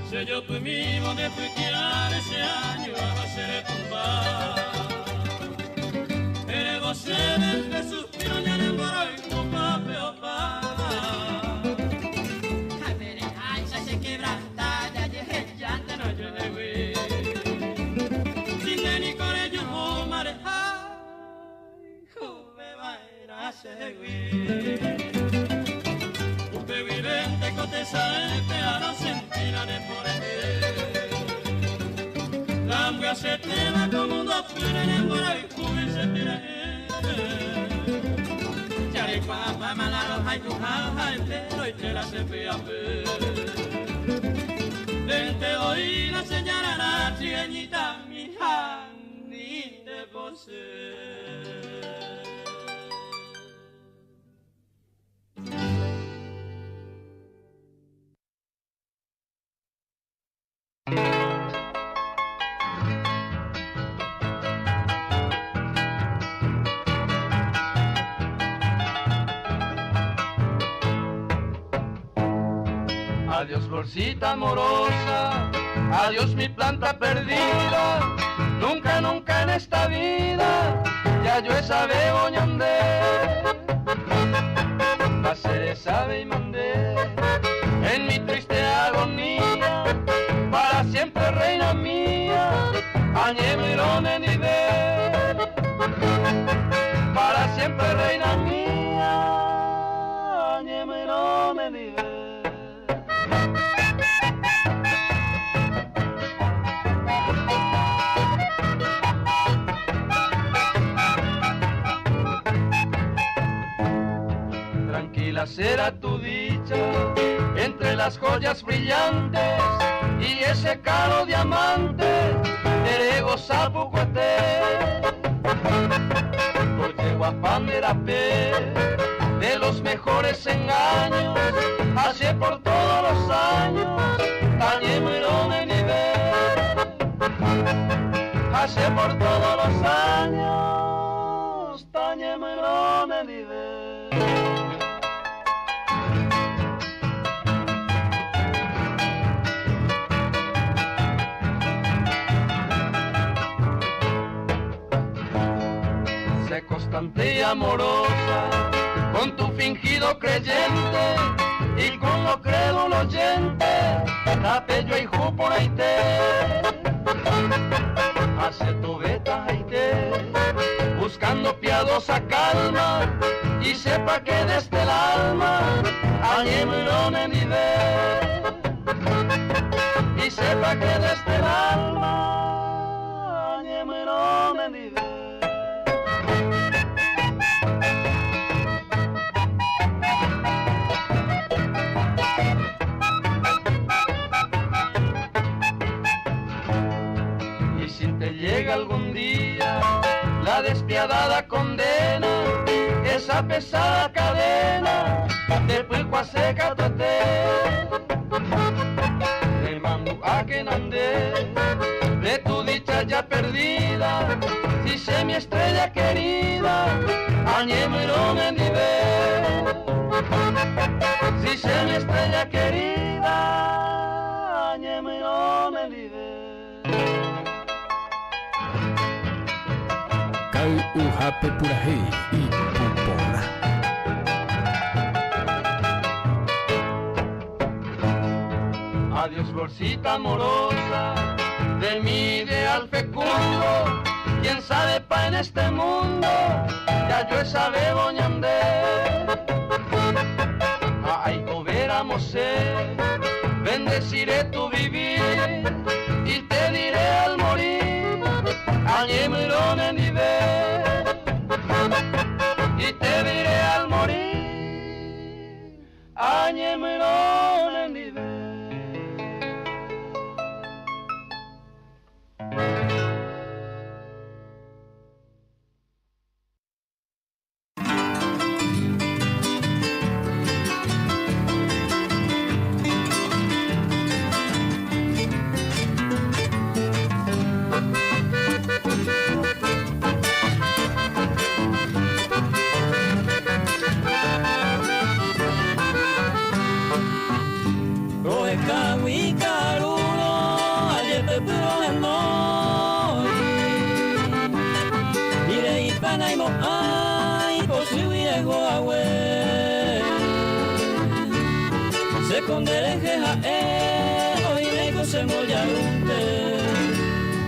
Che jopymívo nde pyti'áre che añuãva che retumba. Erevo chéve nde suspiro ñanemborayhupa pe opa. Ha'emereháicha che quebranta jajehejánte rojehegui. Si nde niko rejuhúma rehayhuveva'erã chehegui. Upe guivénte ko tesaépe arosentírã ne pore'ỹ. La mbyasetéva ko mundo pýre ne mborayhúgui che tyre'ỹ. Che areikuaáma la rohayhuha ha'ete roike la che py'apy. Ndénte voi la che jararã trigueñitami ha ni nde pochy. Adiós florcita amorosa, adiós mi planta perdida, nunca, nunca en esta vida, ya yo esa veo ñande. Pasé sabe y mandé en mi triste agonía, para siempre reina mía, añemirone ni ve. Para siempre reina mía, añemirone ni ve. Dilacera tu dicha entre las joyas brillantes y ese caro diamante terego sapucuete. Oye guapandera pe de los mejores engaños, así por todos los años, tañe de nivel. Así por todos los años, tañe de nivel. Sé constante y amorosa con tu fingido creyente y con lo crédulo oyente, tapello y por ahí te. Hace tu beta te, buscando piadosa calma y sepa que desde el alma en nivel. Y sepa que desde el alma en nivel. Y si te llega algún día la despiadada condena, esa pesada cadena de puerco seca tu te mando a que nande de tu dicha ya perdida, si sé mi estrella querida, añemirón en nivel. Si sé mi estrella querida, añemirón en nivel. Ka'y'uhápe purahéi ipuporã. Adiós florcita amorosa de mi ideal fecundo, quién sabe pa en este mundo, ya yo esa bebo ñandé. Ay, ser, bendeciré tu vivir y te diré al morir, añemirón en nivel. Y te diré al morir, añemirón en nivel.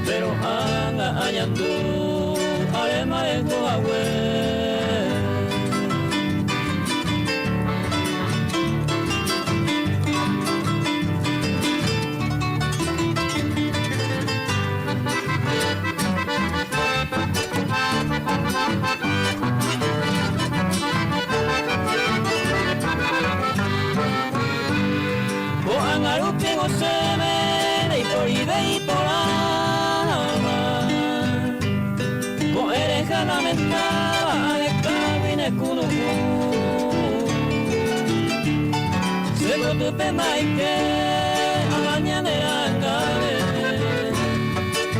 Pero anga añandu arema awe. Go'ág̃arupi osẽve ndaiporíve iporãva. Ko'ẽreha lamentáva ahekágui nekunu'ũ. Chekotýpemaike amaña ne ángape.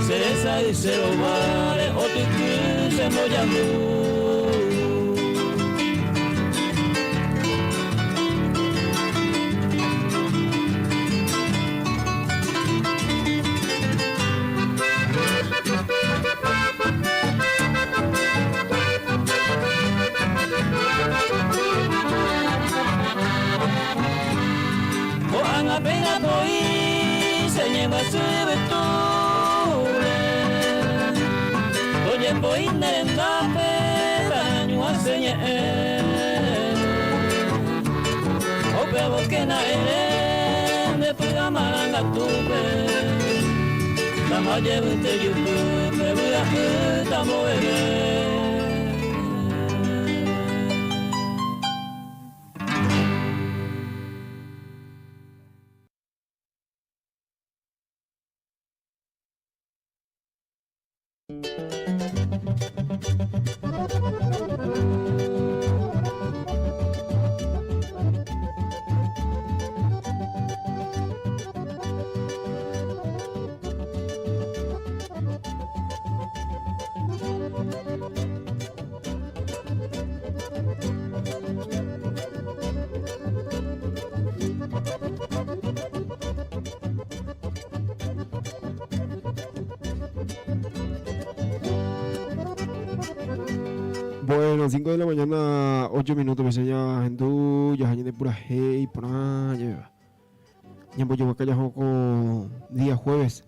Cheresay che rováre otyky chembojahu. Ko'ág̃a péina voi cheñembyasy yvytúre. Tojepoi ne rendápe tañuã che ñe'ẽ. Upévokena ere nde py'amarãngatúpe. Tamajevýnte jupýpe vy'a'ỹ tamboveve. Bueno, 5 de la mañana, 8 minutos, peseña ñahendu, jaha ñande purahéi porã jeveva. Ñambojoguaka jaho ko día jueves,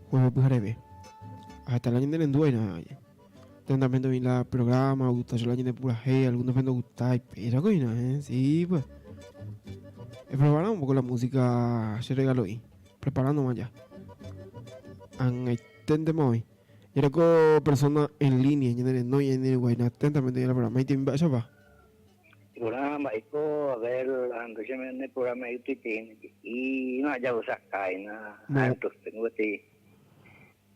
jueves pyhareve. Hasta la ñande rendu aina. Atentamente oĩ la programa, gusta la ñande purahéi, algunos pe ndogustái, péicha ko'ína, eh, sí pues. Eprepara un poco la música che regalo'i, preparándoma ya. Ag̃aiténtema oĩ. Jareko persona en línea, ñane renói ñane ruguáina, atentamente oĩ la programa. Maitei mba'éichapa? Iporã mba'éiko, a ver, ahendu che ne programa ypyite he'i ajavysakáina, ahendu gueteri.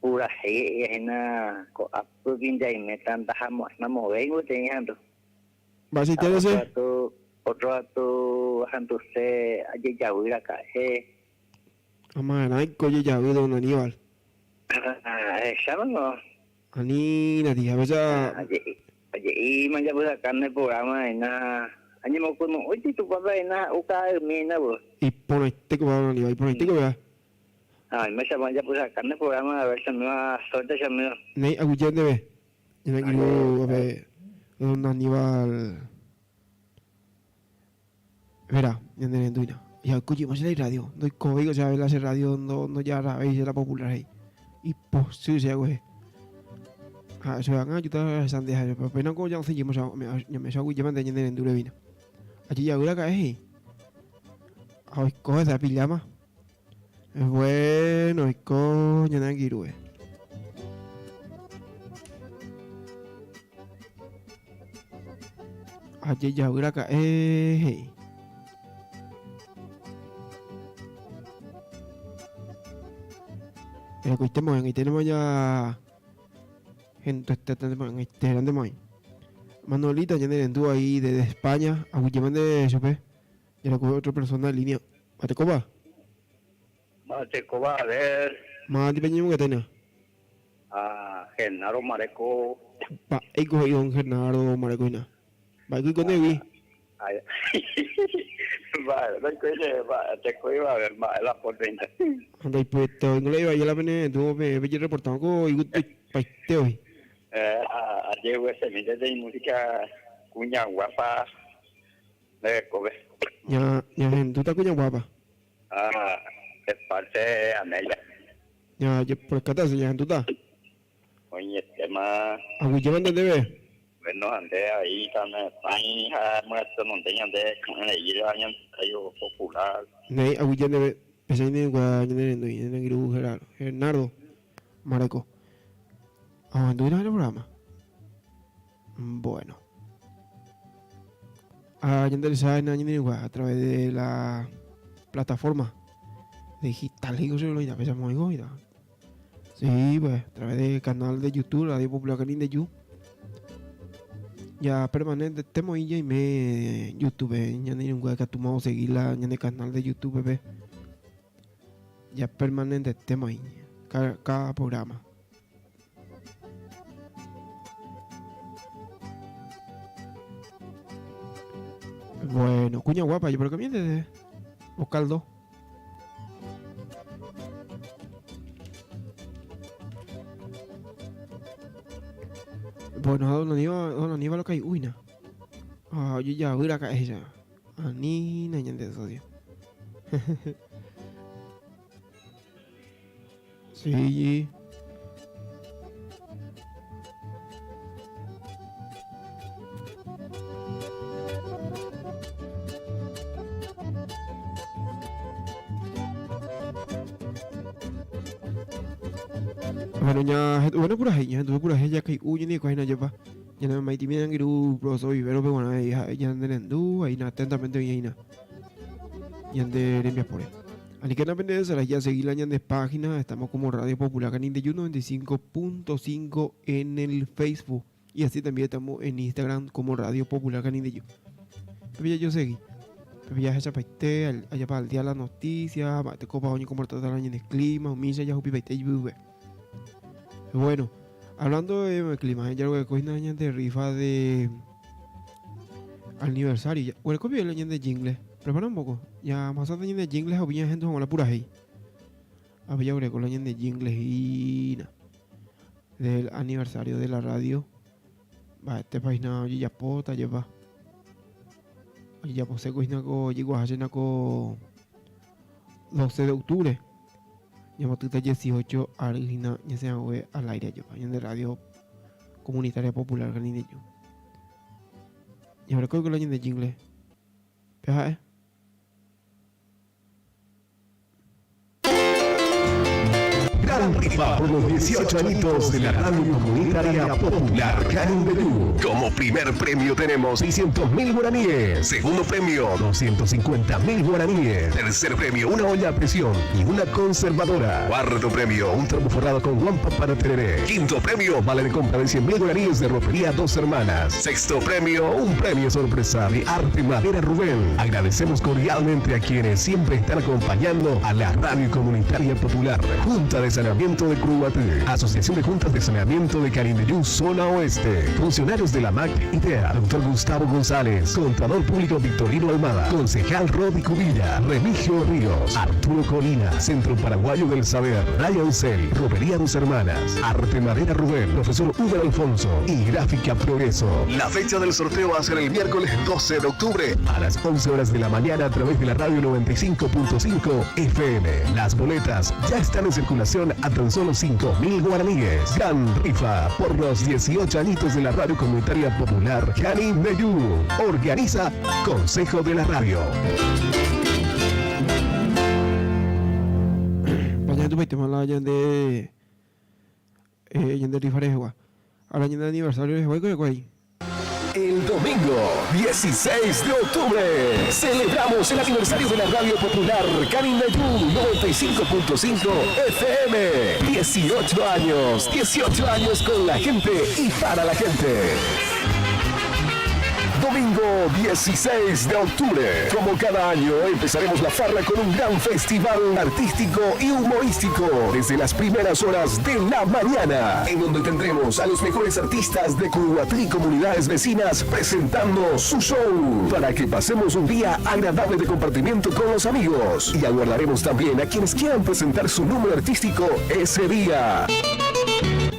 Purahéi he'i hína ko'ápypi nde aiméta ndahamo'ãimamovéi peteĩ ahandu. Mba'eichaite Ha otro katu, otro katu ahanduse ajejavy raka'e. Amarãiko ojejavy don Aníbal. Ahecháma no. Anína tía, péicha. Aje'íma japysaka ne programa hína añemokunu'ũiti Tupãpe hína ha'u ka'aymi hína vos. Iporãite ko don Aníbal, iporãite ko péva. Ay, me llama ya pues acá en el programa, a ver si me va suerte, si me va. Néi, aguyje ndéve. Ñane angirũ ape don Aníbal Vera, ñane rendúina. Jaykújema che la irradio. Ndoikovéiko che ave la che radio ndojarravéi che la popular he'i. Ipochy che aguehe. Ha che ág̃a ajúta ahecha nde ha che péina ko osẽjéma che ñame'ẽ che aguyjéma nde ñane rendu revína. Ajejavy raka'e he'i. Ha oiko hese apilláma. Bueno, oiko ñane angirũve. Ajejavy raka'e he'i. Erakoite mo'ãiténema ja hentoeténte mo'ãi. Manolita ñane rendu ahí desde España, aguyjéma nde chupe. Jarekove otra persona en línea. Mbatekópa? Mbatekópa, a ver. Mávandi peñemongeténa? Ah, Genaro Mareco. Mba'éiko he'i don Genaro Mareco hína? Mba'éiko oiko ndehegui? Mba'e ndoikói che, mba'etekóiva, a ver, mba'e la pórte hína. Ha ndaipyete oĩngo la ivaíva la pene rendu peẽ pejereportárõ ko igustopaite oĩ. Eh, ajeguesemínte peteĩ música kuña guápa. Nde rekove. Ña, ñahendúta kuña guápa. Ha de parte Amelia. Ña, jeporeka hese, ñahendúta. Oĩetéma. Aguyjéma nde ndéve. Bueno, ha nde avei tanesãi ha myatyrõnde ñande ky'ỹreíre ha ñande radio popular. Néi, aguyje ndéve. Péicha ñane ñane renói, ñane angirũ Gerardo, Gernardo Mareco. Ahendúina el programa. Bueno. Ah, ñanderecha en año a través de la plataforma digital. Digo, yo lo Sí, pues, a través del canal de YouTube, Radio Popular Canindeyú. Ya permanente, temo y ya y me YouTube, ya ni nunca que tomado seguir la en el canal de YouTube, bebé. Ya permanente, temo ahí, cada, cada programa. Bueno, cuña guapa, yo por qué miente o caldo. Bueno, a don Aníbal, don Aníbal lo que uy, na. Ah, yo ya voy a caer ya. Anina, ñande socio. Sí. Bueno, ña, bueno, purahéi, ñahenduve purahéi jakai'u ñane hína jepa. Ñane mamaitimi angirũ profesor Vivero pe guarã he'i ha'e ñane rendu ha hína atentamente oĩ hína ñande rembiapóre. Aníkena pende desarái jasegi la ñande página, estamos como Radio Popular Canindeyú 95.5 en el Facebook y así también estamos en Instagram como Radio Popular Canindeyú. Pepe ya yo seguí. Pepe ya hechapaite, allá para el día la noticia, te copa oño como tratar en el clima, misa ya jupipaite y Bueno, hablando de clima, ya lo que cogí una de rifa de aniversario. Ya, bueno, copio el de jingle. Prepara un poco. Ya más tarde de jingle o bien gente con la pura ahí. A ver, ya con la de jingle y del aniversario de la radio. Mba'etépa hína ojejapóta jepa. Ojejaposéko hína ko ojekuaaha hína ko 12 de octubre. Ñambotýta 18 ary hína ñasẽ hague al aire jepa ñande radio comunitaria popular Canindeyú. Ñarekóiko la ñande jingle. Pe ha'e. Gran rifa por los 18 añitos de la radio comunitaria popular Canindeyú. Como primer premio tenemos 600 mil guaraníes. Segundo premio, 250 mil guaraníes. Tercer premio, una olla a presión y una conservadora. Cuarto premio, un termo forrado con guampa para tereré. Quinto premio, vale de compra de 100 mil guaraníes de ropería Dos Hermanas. Sexto premio, un premio sorpresa de Arte Madera Rubén. Agradecemos cordialmente a quienes siempre están acompañando a la Radio Comunitaria Popular, Junta de Saneamiento de Curuguaty, Asociación de Juntas de Saneamiento de Canindeyú, Zona Oeste, funcionarios de la MAC IDEA, doctor Gustavo González, contador público Victorino Almada, concejal Rodi Cubilla, Remigio Ríos, Arturo Colina, Centro Paraguayo del Saber, Ryan Cell, Ropería Dos Hermanas, Arte Madera Rubén, profesor Uber Alfonso y Gráfica Progreso. La fecha del sorteo va a ser el miércoles 12 de octubre a las 11 horas de la mañana a través de la radio 95.5 FM. Las boletas ya están en circulación a tan solo 5.000 guaraníes. Gran rifa por los 18 añitos de la radio comunitaria popular Canindeyú. Organiza Consejo de la Radio. Pañandupaitema la ñande eh, ñande rifa rehegua. Ára ñande aniversario rehegua iko'ẽkuéi. El domingo 16 de octubre celebramos el aniversario de la Radio Popular Canindeyú 95.5 FM. 18 años, 18 años con la gente y para la gente. Domingo 16 de octubre. Como cada año, empezaremos la farra con un gran festival artístico y humorístico desde las primeras horas de la mañana, en donde tendremos a los mejores artistas de Curuguaty y comunidades vecinas presentando su show para que pasemos un día agradable de compartimiento con los amigos. Y aguardaremos también a quienes quieran presentar su número artístico ese día.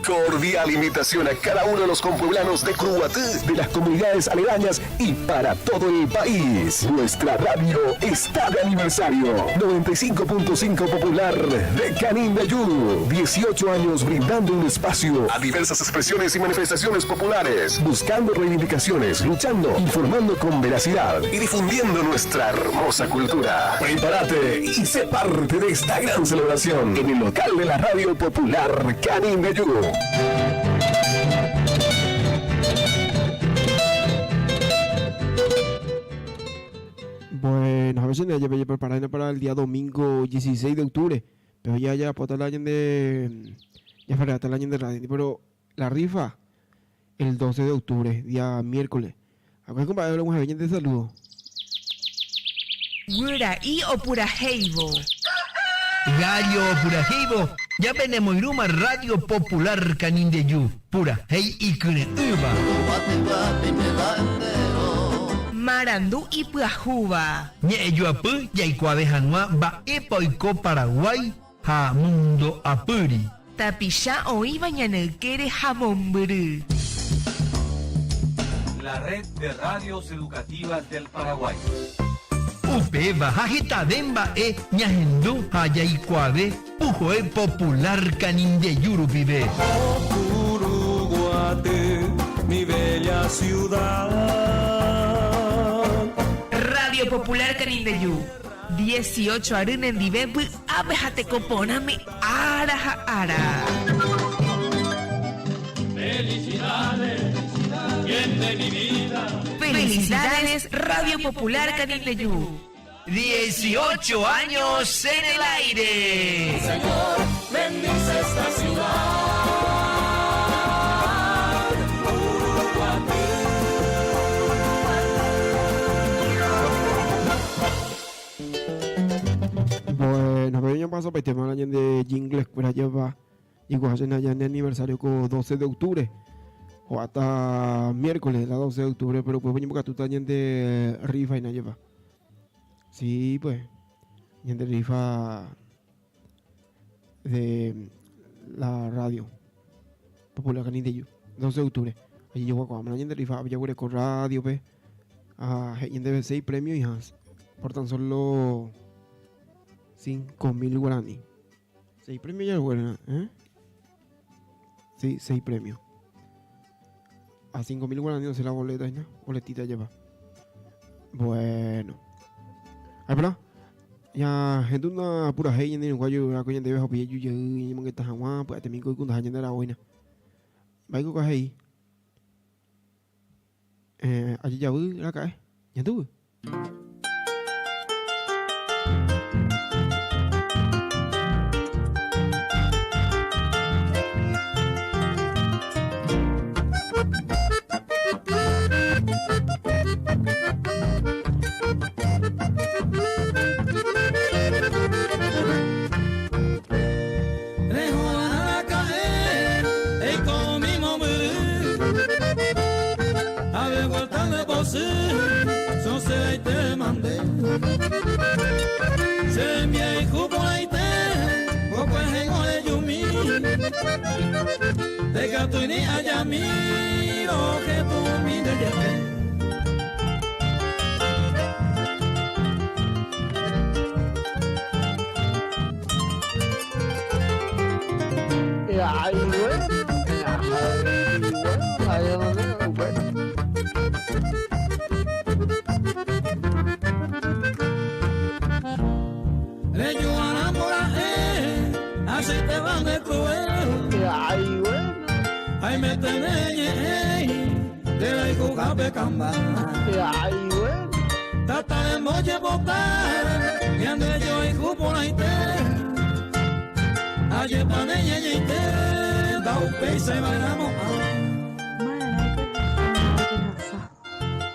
Cordial invitación a cada uno de los compueblanos de Curuguaty, de las comunidades aledañas y para todo el país. Nuestra radio está de aniversario. 95.5 Popular de Canindeyú. 18 años brindando un espacio a diversas expresiones y manifestaciones populares, buscando reivindicaciones, luchando, informando con veracidad y difundiendo nuestra hermosa cultura. Prepárate y sé parte de esta gran celebración en el local de la Radio Popular Canindeyú. Bueno, a ver si me lleve preparando para el día domingo 16 de octubre. Pero ya, ya, pues el año de. Ya falta el año de radio. Pero la rifa, el 12 de octubre, día miércoles. Acá, compadre, un de saludo. Guyra'i opurahéivo. Gallo opurahéivo, japenemoirũma Radio Popular Canindeyú, purahéi ikyre'ỹva. Marandu ipyahúva. Ñe'ẽjoapy jaikuaave hag̃ua mba'épa oiko Paraguái ha mundo apýri. Tapicha oĩva ñane ykére ha mombyry. La Red de Radios Educativas del Paraguay. Upéva ha hetave mba'e ñahendu ha jaikuaave puhoe popular Canindeyú rupive. Curuguaty, mi bella ciudad. Radio Popular Canindeyú, 18 ary nendive vy'ápe ha teko porãme ára ha ára. Felicidades, bien de mi vida. Felicidades Radio Popular Canindeyú. 18 años en el aire. Señor, bendice esta ciudad. Bueno, pero yo paso para el tema de jingles, pero ya va. Llegó a ya en aniversario con 12 de octubre. O hasta miércoles, la 12 de octubre, pero pues venimos que tú de rifa y no lleva. Sí, pues. De rifa de la radio Popular Canindeyú, 12 de octubre. Ajejoguakuaáma la ñande rifa ápe jaguereko radio-pe ha he'i ñandéve seis premio hija por tan solo 5000 guarani. Seis premios jaguereko, eh? Sí, seis premios. A 5000 guarani osẽ la boleta hína, boletita jepa. Bueno. Ay, pero ya hendúna purahéi ñane irũnguayu yvyráko ñandéve ha upéi jaju jey ñañemongeta hag̃ua pya'etemi ko ikundaha ñande aravo hína. Mba'éiko ko he'i? Eh, ajejavy raka'e. Ñandúvy.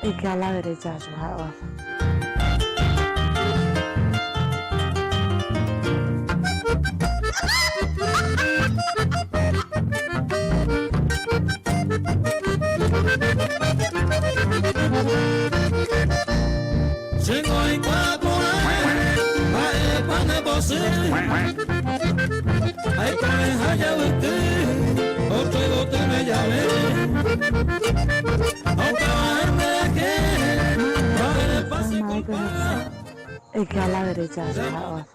Eike a la derecha, ha'éva. Eike a la derecha, ha'éva.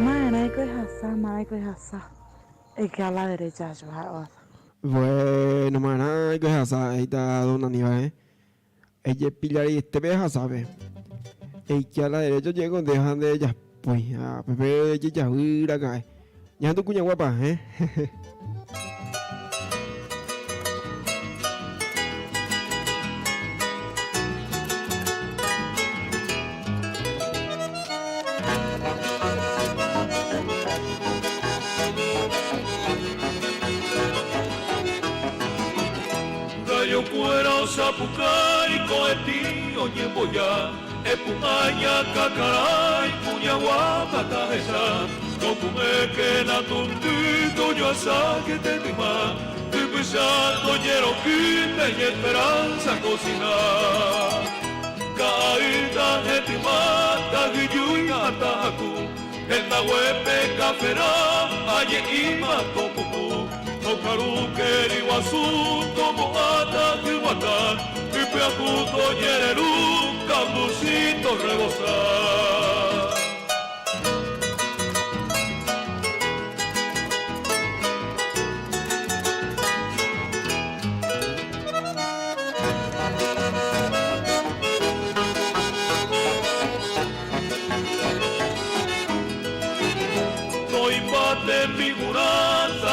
Ma'erãiko ehasa, ma'erãiko ehasa, Eike a la derecha, ha'éva. Bueno, ma'erãiko ehasa, he'íta don Aníbal, eh. Ejepilla reiete ehasápe. Eike a la derecha oje'éko nde ha nde ejapói. Ha pépe ejejavy raka'e. Ñahendu kuña guapa, eh. Gallokuéra osapukái ko'ẽtĩ oñemboja, epu'ã iñakãkarãi kuña guapa tahecha, toku'ẽkena tundy tojoasáke tetyma, typycha tojeroky pe iñesperanza kosina. Ka'aýta hetyma tahyjúi ha tahaku, hendaguépe kaferã aje'íma topupu, tokarúke ryguasu tomo'ãta hyguatã, ypyahu tojereru kambuchi torrebosa.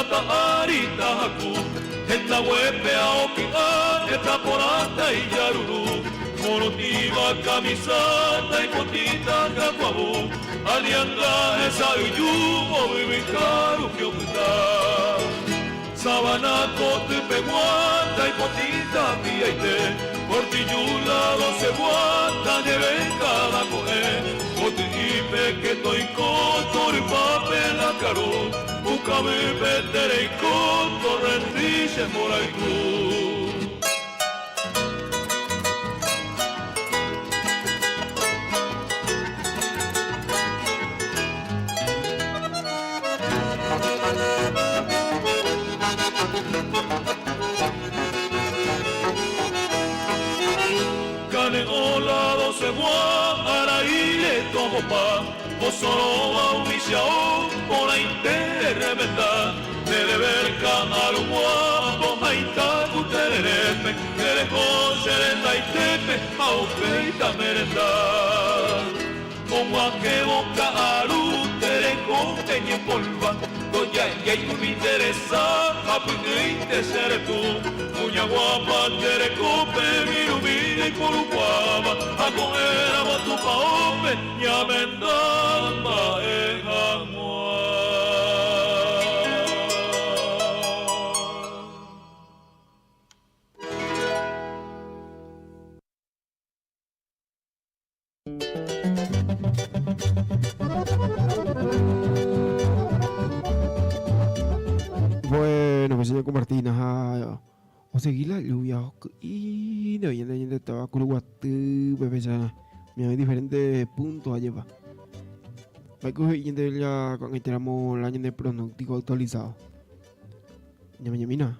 tata ári tahaku Hendaguépe aoky'a heta porãta ijaruru Morotĩva kamisa taipotĩta kakuavu Alianga hesa'yju ovyvyha rupi opyta Sabana kotypegua taipotĩta piaite Portijula dosegua tajeve káda ko'ẽ Koty'ípe ketoiko torypápe la karu Pukavýpe tereiko torrendy che mborayhu. Kane'õ la dosegua araíre tombopa, osoróva umi che ao porãite remenda, nde deber ka'arugua pohaita ku tererépe, tereho che rendaitépe ha upéi tamerenda. Og̃uahẽvo ka'aru tereho eñepolva, ndojajái umi nde resa ha py'ỹinte che retũ. Kuña guapa nde rekópe virumi reiporukuaáva ha ko'ẽramo tupãópe ñamenda mba'e hag̃ua. Bueno, pues ya compartí ajá. O seguir la lluvia y de hoy en día estaba Curuguaty, pues ya me hay diferentes puntos allá va. Ya cuando entramos el año de pronóstico actualizado. Ya me mira.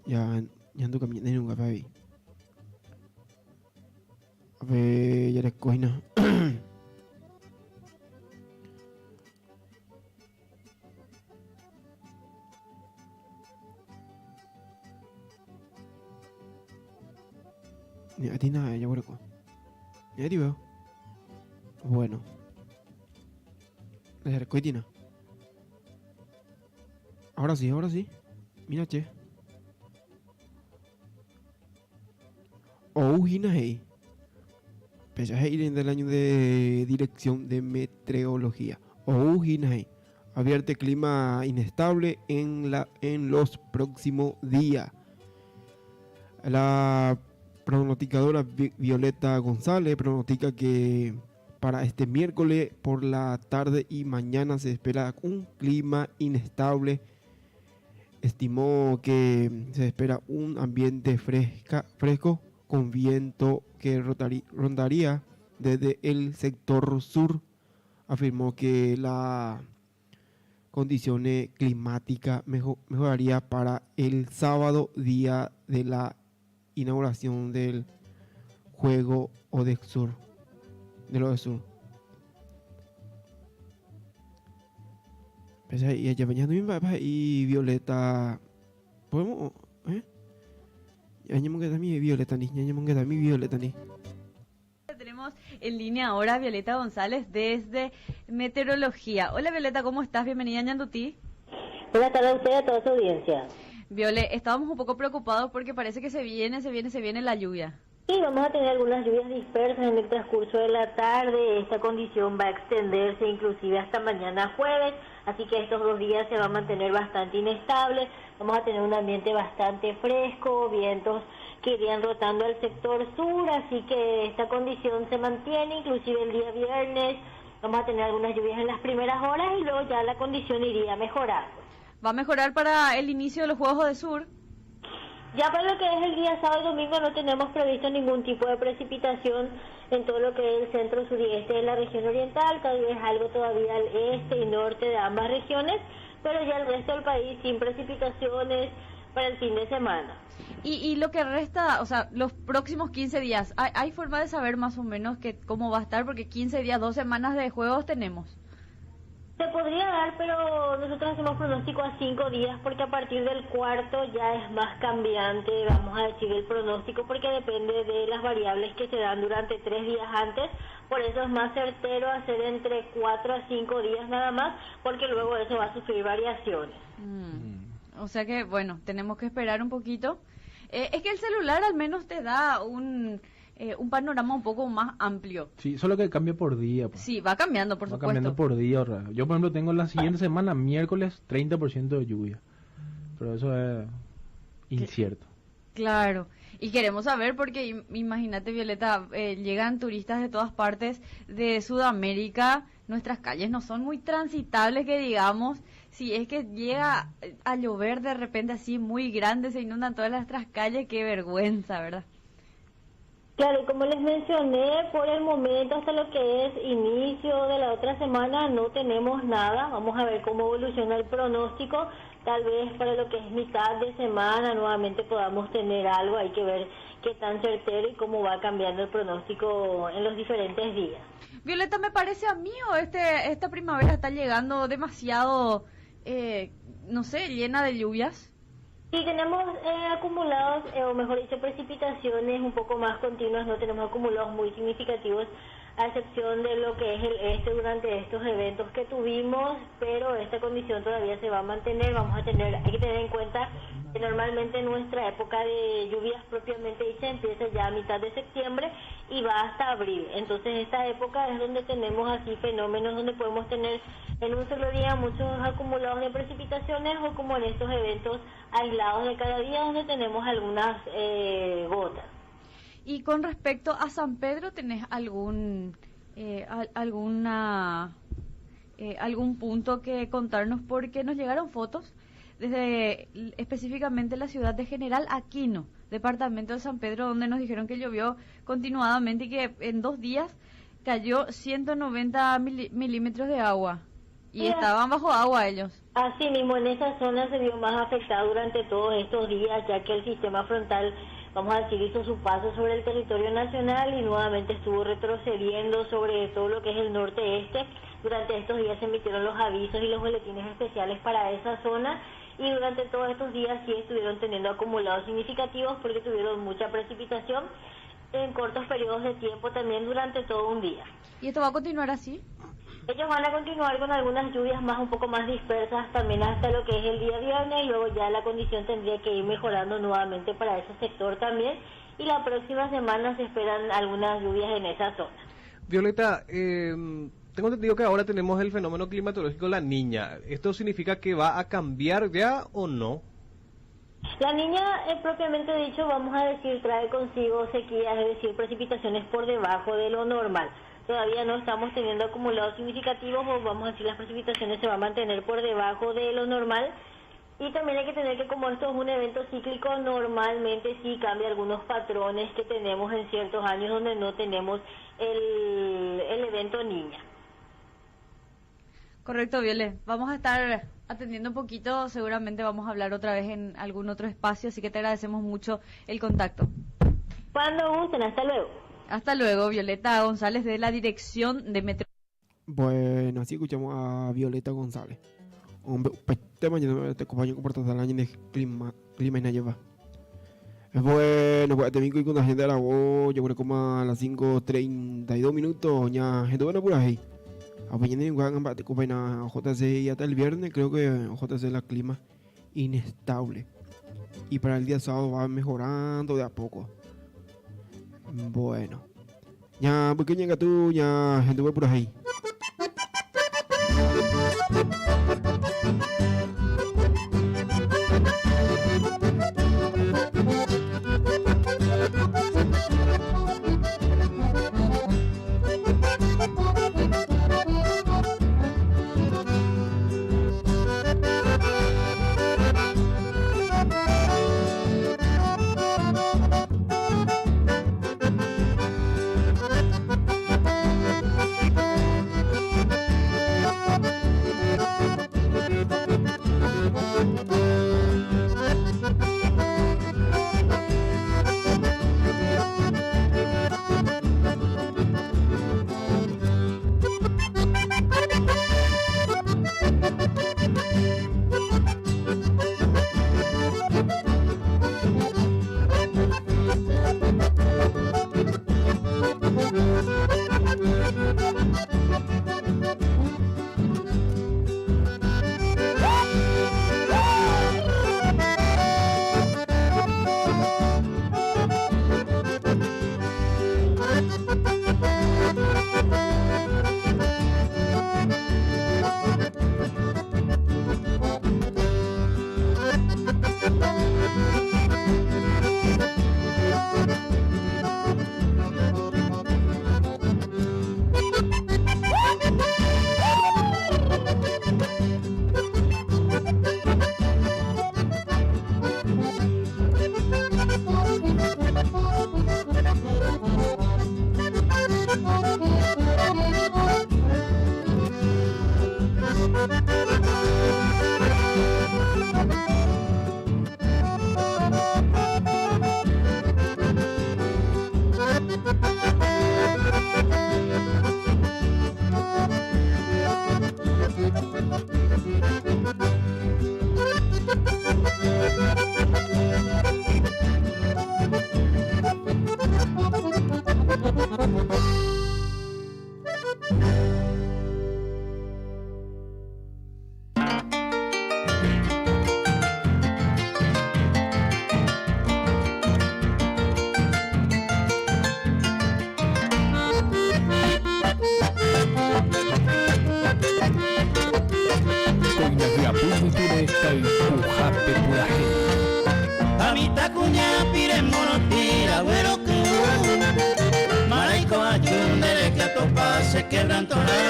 Ya ya ando caminando en un café. Ape jareko hína. Ña'atĩ nada jaguereko. Ña'atĩ veo. Bueno. Jarekói tina. Ahora sí, ahora sí. Mira, che. Ou hína he'i. Péicha he'i rende el año de Dirección de Meteorología. Ou hína he'i. Advierte clima inestable en, la, en los próximos días. La pronosticadora Violeta González pronostica que para este miércoles por la tarde y mañana se espera un clima inestable Estimó que se espera un ambiente fresca, fresco con viento que rondaría desde el sector sur. Afirmó que la condiciones climáticas mejoraría para el sábado, día de la inauguración del juego Odexur, del Odesur. Péicha he'i ajépa ñandumi mba'épa he'i Violeta podemos eh ñañemongetami Violeta-ndi ñañemongetami Violeta-ndi. Tenemos en línea ahora a Violeta González desde Meteorología. Hola Violeta, ¿cómo estás? Bienvenida a Ñandutí. Buenas tardes a usted y a toda su audiencia. Viole, estábamos un poco preocupados porque parece que se viene, se viene, se viene la lluvia. Sí, vamos a tener algunas lluvias dispersas en el transcurso de la tarde. Esta condición va a extenderse inclusive hasta mañana jueves, así que estos dos días se va a mantener bastante inestable. Vamos a tener un ambiente bastante fresco, vientos que irían rotando al sector sur, así que esta condición se mantiene inclusive el día viernes. Vamos a tener algunas lluvias en las primeras horas y luego ya la condición iría mejorando. ¿Va a mejorar para el inicio de los Juegos de Sur? Ya para lo que es el día sábado y domingo no tenemos previsto ningún tipo de precipitación en todo lo que es el centro, sur y este de la región oriental, tal vez algo todavía al este y norte de ambas regiones, pero ya el resto del país sin precipitaciones para el fin de semana. Y, lo que resta, o sea, los próximos 15 días, ¿hay, hay forma de saber más o menos que, cómo va a estar? Porque 15 días, dos semanas de juegos tenemos. Se podría dar, pero nosotros hacemos pronóstico a 5 días porque a partir del cuarto ya es más cambiante, vamos a decir, el pronóstico porque depende de las variables que se dan durante 3 días antes. Por eso es más certero hacer entre 4 a 5 días nada más, porque luego eso va a sufrir variaciones. O sea que, bueno, tenemos que esperar un poquito. Eh, es que el celular al menos te da un, eh, un panorama un poco más amplio. Sí, solo que cambia por día. Pues. Sí, va cambiando, por va supuesto. cambiando por día. Yo, por ejemplo, tengo la siguiente semana, miércoles, 30% de lluvia. Pero eso es incierto. Claro, y queremos saber porque imagínate, Violeta, eh, llegan turistas de todas partes de Sudamérica, nuestras calles no son muy transitables que digamos, si es que llega a llover de repente así muy grande, se inundan todas nuestras calles, qué vergüenza, ¿verdad? Claro, y como les mencioné, por el momento hasta lo que es inicio de la otra semana no tenemos nada. Vamos a ver cómo evoluciona el pronóstico. Tal vez para lo que es mitad de semana nuevamente podamos tener algo. Hay que ver qué tan certero y cómo va cambiando el pronóstico en los diferentes días. Violeta, me parece a mí o este, esta primavera está llegando demasiado, eh, no sé, llena de lluvias. Sí, tenemos eh, acumulados, eh, o mejor dicho, precipitaciones un poco más continuas, no tenemos acumulados muy significativos, a excepción de lo que es el este durante estos eventos que tuvimos, pero esta condición todavía se va a mantener, vamos a tener, hay que tener en cuenta que normalmente nuestra época de lluvias propiamente dicha empieza ya a mitad de septiembre y va hasta abril. Entonces esta época es donde tenemos así fenómenos donde podemos tener en un solo día muchos acumulados de precipitaciones o como en estos eventos aislados de cada día donde tenemos algunas eh, gotas. Y con respecto a San Pedro, ¿tenés algún eh, alguna eh, algún punto que contarnos? Porque nos llegaron fotos desde específicamente la ciudad de General Aquino, departamento de San Pedro, donde nos dijeron que llovió continuadamente y que en dos días cayó 190 milímetros de agua. Y estaban bajo agua ellos. Así mismo, en esa zona se vio más afectada durante todos estos días, ya que el sistema frontal, vamos a decir, hizo su paso sobre el territorio nacional y nuevamente estuvo retrocediendo sobre todo lo que es el norte-este. Durante estos días se emitieron los avisos y los boletines especiales para esa zona y durante todos estos días sí estuvieron teniendo acumulados significativos porque tuvieron mucha precipitación en cortos periodos de tiempo también durante todo un día. ¿Y esto va a continuar así? Ellos van a continuar con algunas lluvias más un poco más dispersas también hasta lo que es el día viernes y luego ya la condición tendría que ir mejorando nuevamente para ese sector también y la próxima semana se esperan algunas lluvias en esa zona. Violeta, eh, tengo entendido que ahora tenemos el fenómeno climatológico La Niña. ¿Esto significa que va a cambiar ya o no? La niña, eh, propiamente dicho, vamos a decir, trae consigo sequías, es decir, precipitaciones por debajo de lo normal. Todavía no estamos teniendo acumulados significativos o vamos a decir las precipitaciones se van a mantener por debajo de lo normal. Y también hay que tener que como esto es un evento cíclico, normalmente sí cambia algunos patrones que tenemos en ciertos años donde no tenemos el, el evento niña. Correcto, Viole. Vamos a estar atendiendo un poquito, seguramente vamos a hablar otra vez en algún otro espacio, así que te agradecemos mucho el contacto. Cuando gusten, hasta luego. Hasta luego, Violeta González de la Dirección de Metro. Bueno, así escuchamos a Violeta González. Hombre, este mañana te acompaño con el año de clima, clima y lleva. Bueno, pues te vinco con la gente de la voz, yo creo como a las 5.32 minutos, ya, gente buena por ahí. A JC y hasta el viernes creo que JC la clima inestable. Y para el día sábado va mejorando de a poco. Bueno. Ya, porque llega tú, ya, gente buena por ahí. Kay'uhápe purahéi. Ha mitãkuña pire morotĩ ragueroky Maraiko aju nde rehe atopa che quebrantorã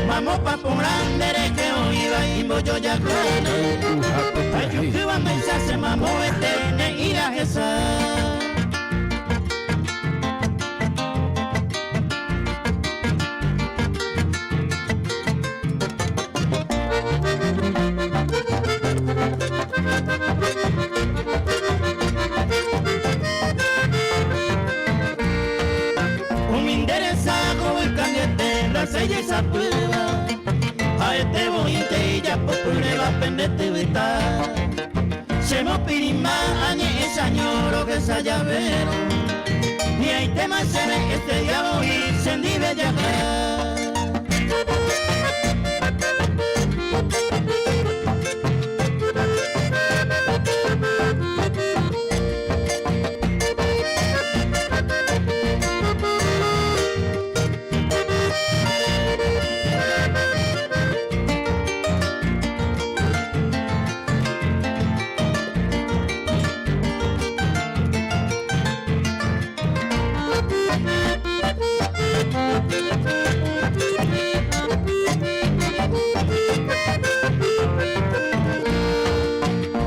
Mamópa porã nde rehe oĩva imbojojakuéra Ajukýva ndéicha che mamovete ne'ĩra hesa. Umi nde resa hovy kangyete rasa ijesapýva, ha'ete voínte ijapopyréva pende tyvyta. Che mopirĩma añe'ẽ chaño rohesa javérõ, hi'ãitéma chéve este día voi chendive jaha.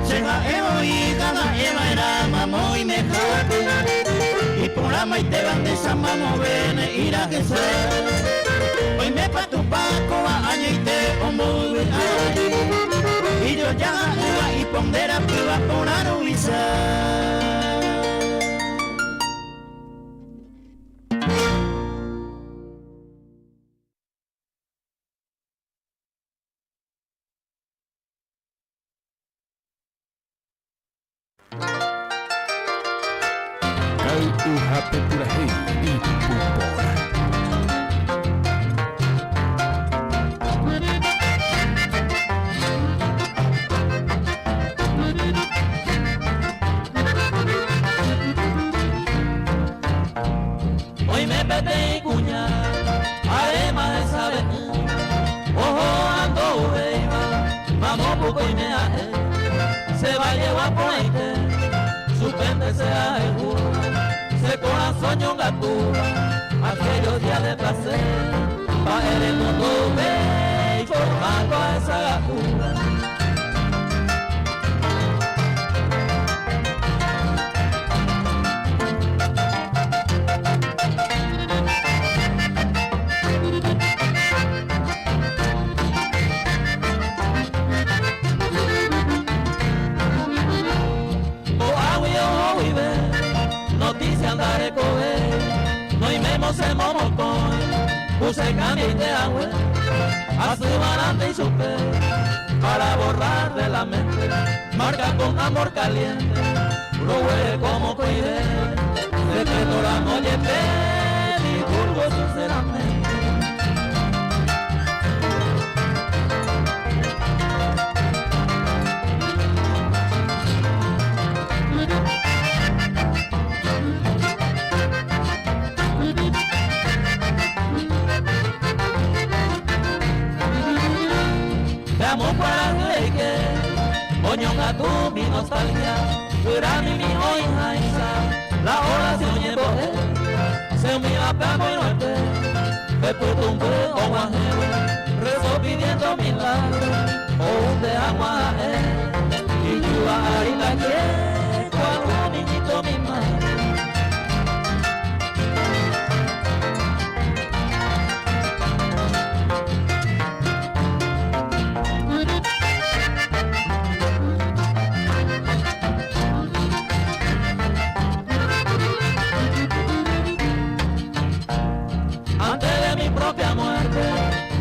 Che ha'e voi ha'eva'erã mamo oimehápe, iporãmaitéva ndéicha mamove ne'ĩra hese. Oimépa Tupã kóva añoite omboyvy'ái, ijojaha'ỹva iponderapýva porã ruvicha. Kay'uhápe purahéi ipu porã. Oime peteĩ kuña aréma hesave'ỹ, oho andouvéiva mamo puku oime ha'e, che vallegua porãite, chupénte che ahayhúva, che korasõ ñongatúva, aquellos días de placer, mba'ére ndouvéi formáko ahechaga'úva. Ko'águi oho guive, noticia ndarekove, noimémosẽmo mokõi, ku che cambiaite hague, asyvarãnte ichupe, para borrar de la mente, marca con amor caliente, roguereko mokõive, secreto ramo jepe, divulgo sinceramente. Pe amo kuarahy reike oñongatu mi nostalgia guyramimi oĩháicha la oración ñembo'e che umíva pe amoirũete pe pytũmby og̃uahẽvo rezo pidiendo milagro oúnte hag̃ua ha'e ijyva ári ndaje cual un niñito mimado. Antes de mi propia muerte,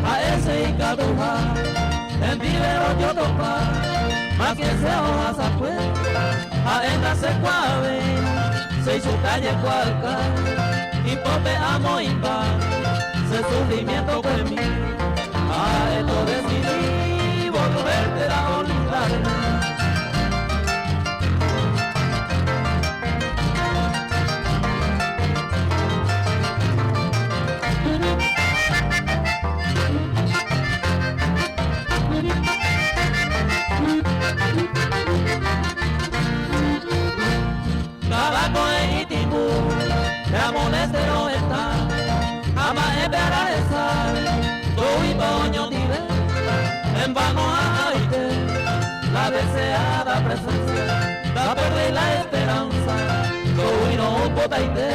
ha'ese ikatuha hendive rojotopa, más que se ohasakue, ha'e ndasekuaavéima, che ichupe ajekuaauka, ipópe amoĩmba che sufrimiento kuemi, ha esto decidí volverte a olvidarme. presencia, da perder la esperanza, no potaite,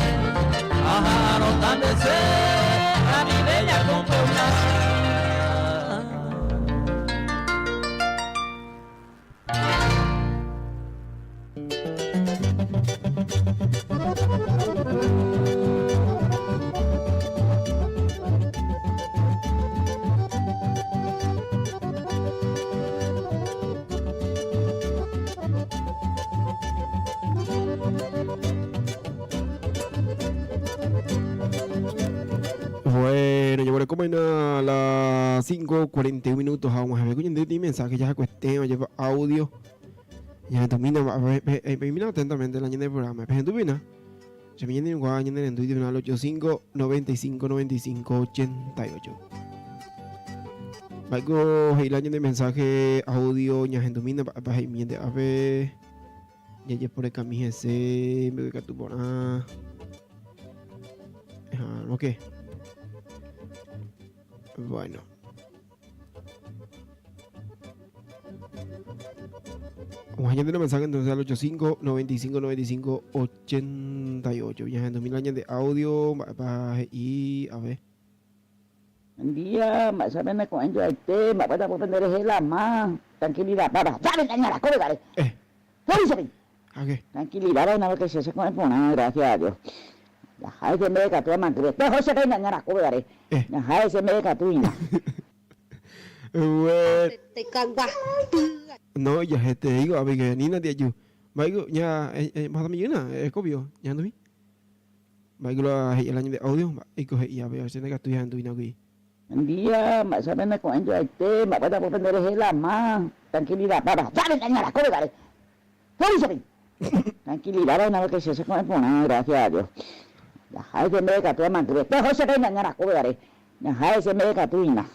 ajá, no tan de a mi bella con Bueno, ya bueno, como en a las 5.41 minutos, vamos a ver, coño, de mensaje, ya se cuestión, lleva audio. Ya domina, mira atentamente la del programa. Pero tú mira, se me viene un guaño en el Twitter al 85 95 95 88. Algo el año de mensaje audio, ya gente domina, pa miente, a ver. Ya ya por el camino ese, me voy a tu por ah. Ok. Bueno. Vamos a añadir un mensaje entonces al 85 95 95 88. Ya en 2000 años de audio y a ver. Buen día, saben con yo este, me voy a poner la más tranquilidad, para, ya ven, la come, dale. ¿A qué? Tranquilidad, una vez que se hace con el gracias a Dios. Ya, ese me de man, que José ven, la come, dale. Ya, ese me de catuina. No, ya te digo, a ver, que ni nadie yo. Vaigo, ya, más de millona, es copio, ya no vi. Vaigo la el año de audio, y coge ya veo, se nega tu ya en tu aquí. Buen día, saben con yo este, me voy a poner la más tranquilidad, para, ya ven, la come, dale. Tranquilidad, una vez que se hace con el gracias a Dios. Ya, ese me de catuina, man, que José ven, la come, dale. Ya, ese me de catuina.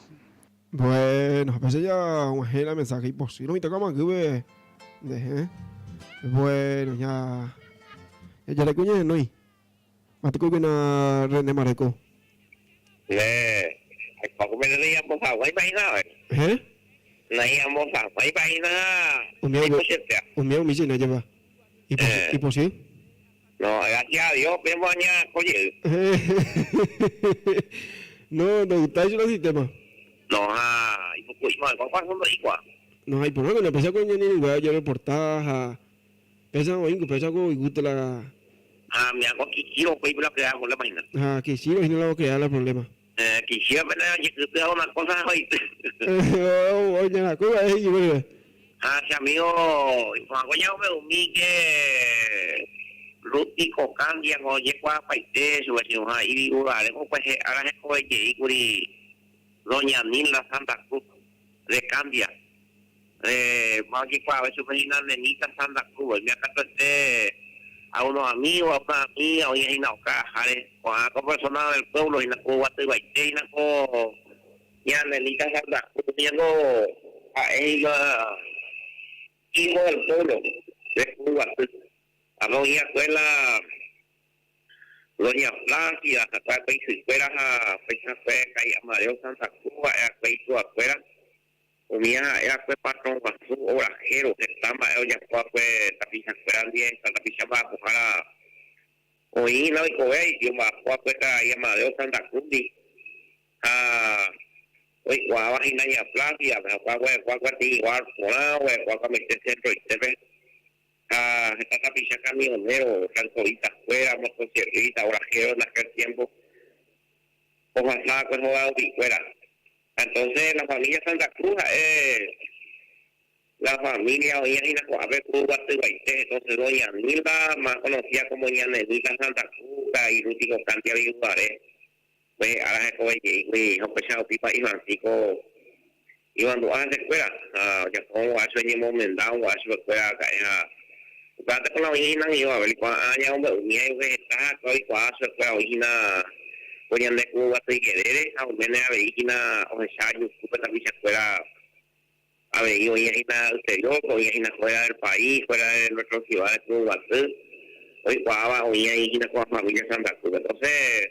Bueno, pues ya un el mensaje y por si no me toca más que ve. Deje. Bueno, ya. Ya ya le cuñe no y. Mate que na René Mareco. Le, poco me le íbamos a guay imagina, ¿Eh? No íbamos a guay imagina. Un miedo, un miedo, no lleva. ¿Y por, ¿y por sí? No, gracias a Dios, vemos aña, oye. No, no, está hecho el sistema. No, ah, y poco, y mal, ¿cuál son los igual? No, hay por no, no pesa con ni igual, yo reportaje. Pesa con pesa con y gusta la. Ah, me hago quisiera, pues, la crear con la página. Ah, quisiera, y no la voy a crear el problema. Quisiera, pero yo te hago una cosa hoy. Oye, la cosa es, yo Ah, sí, amigo, y cuando ya me umí que Rútico Candia, oye, cuá paite, su vecino, y digo, dale, pues, ahora se coge que y Doña Nilda Santa Cruz de Candia. Más que a veces vecina Nenita Santa Cruz. Me acato este a unos amigos, a una amiga, oye, y na con personas del pueblo, y na con Guate y na con ya Nenita Santa Cruz, y a ella, hijo del pueblo de Cuba. A no ir a escuela Doña Plácida, acá fuera a fecha feca y Amadeo Santa Cruz, era feito afuera. Comía era fue patrón basú obrajero, que estaba ya fue fue tapiza fuera bien, tapiza para ojalá oí la y cobe y yo más fue fue y Amadeo Santa Cruz ah hoy guava y Doña Plácida, fue fue fue igual, fue fue fue centro y te a esta tapiza camionero, transporista fuera, motociclista, obrajero en aquel tiempo, ojalá pues jugado fuera. Entonces la familia Santa Cruz, la familia hoy en entonces doña Nilda, más conocida como doña Nenita Santa Cruz, y Rútico Cantia Viguaré, pues ahora se coge y hijo pipa y Francisco iban a la escuela, ya como a eso momendado, a su escuela, acá, Upate con la oína y yo a ver cuál año hombre unía y está cuál cuál su escuela oína oían de Cuba te querere a un mene a veína o ensayo cupa la escuela a ver oía ina exterior oía ina fuera del país fuera de nuestra ciudad de Cuba hoy cuaba oía ina con la familia Santa Cruz. Entonces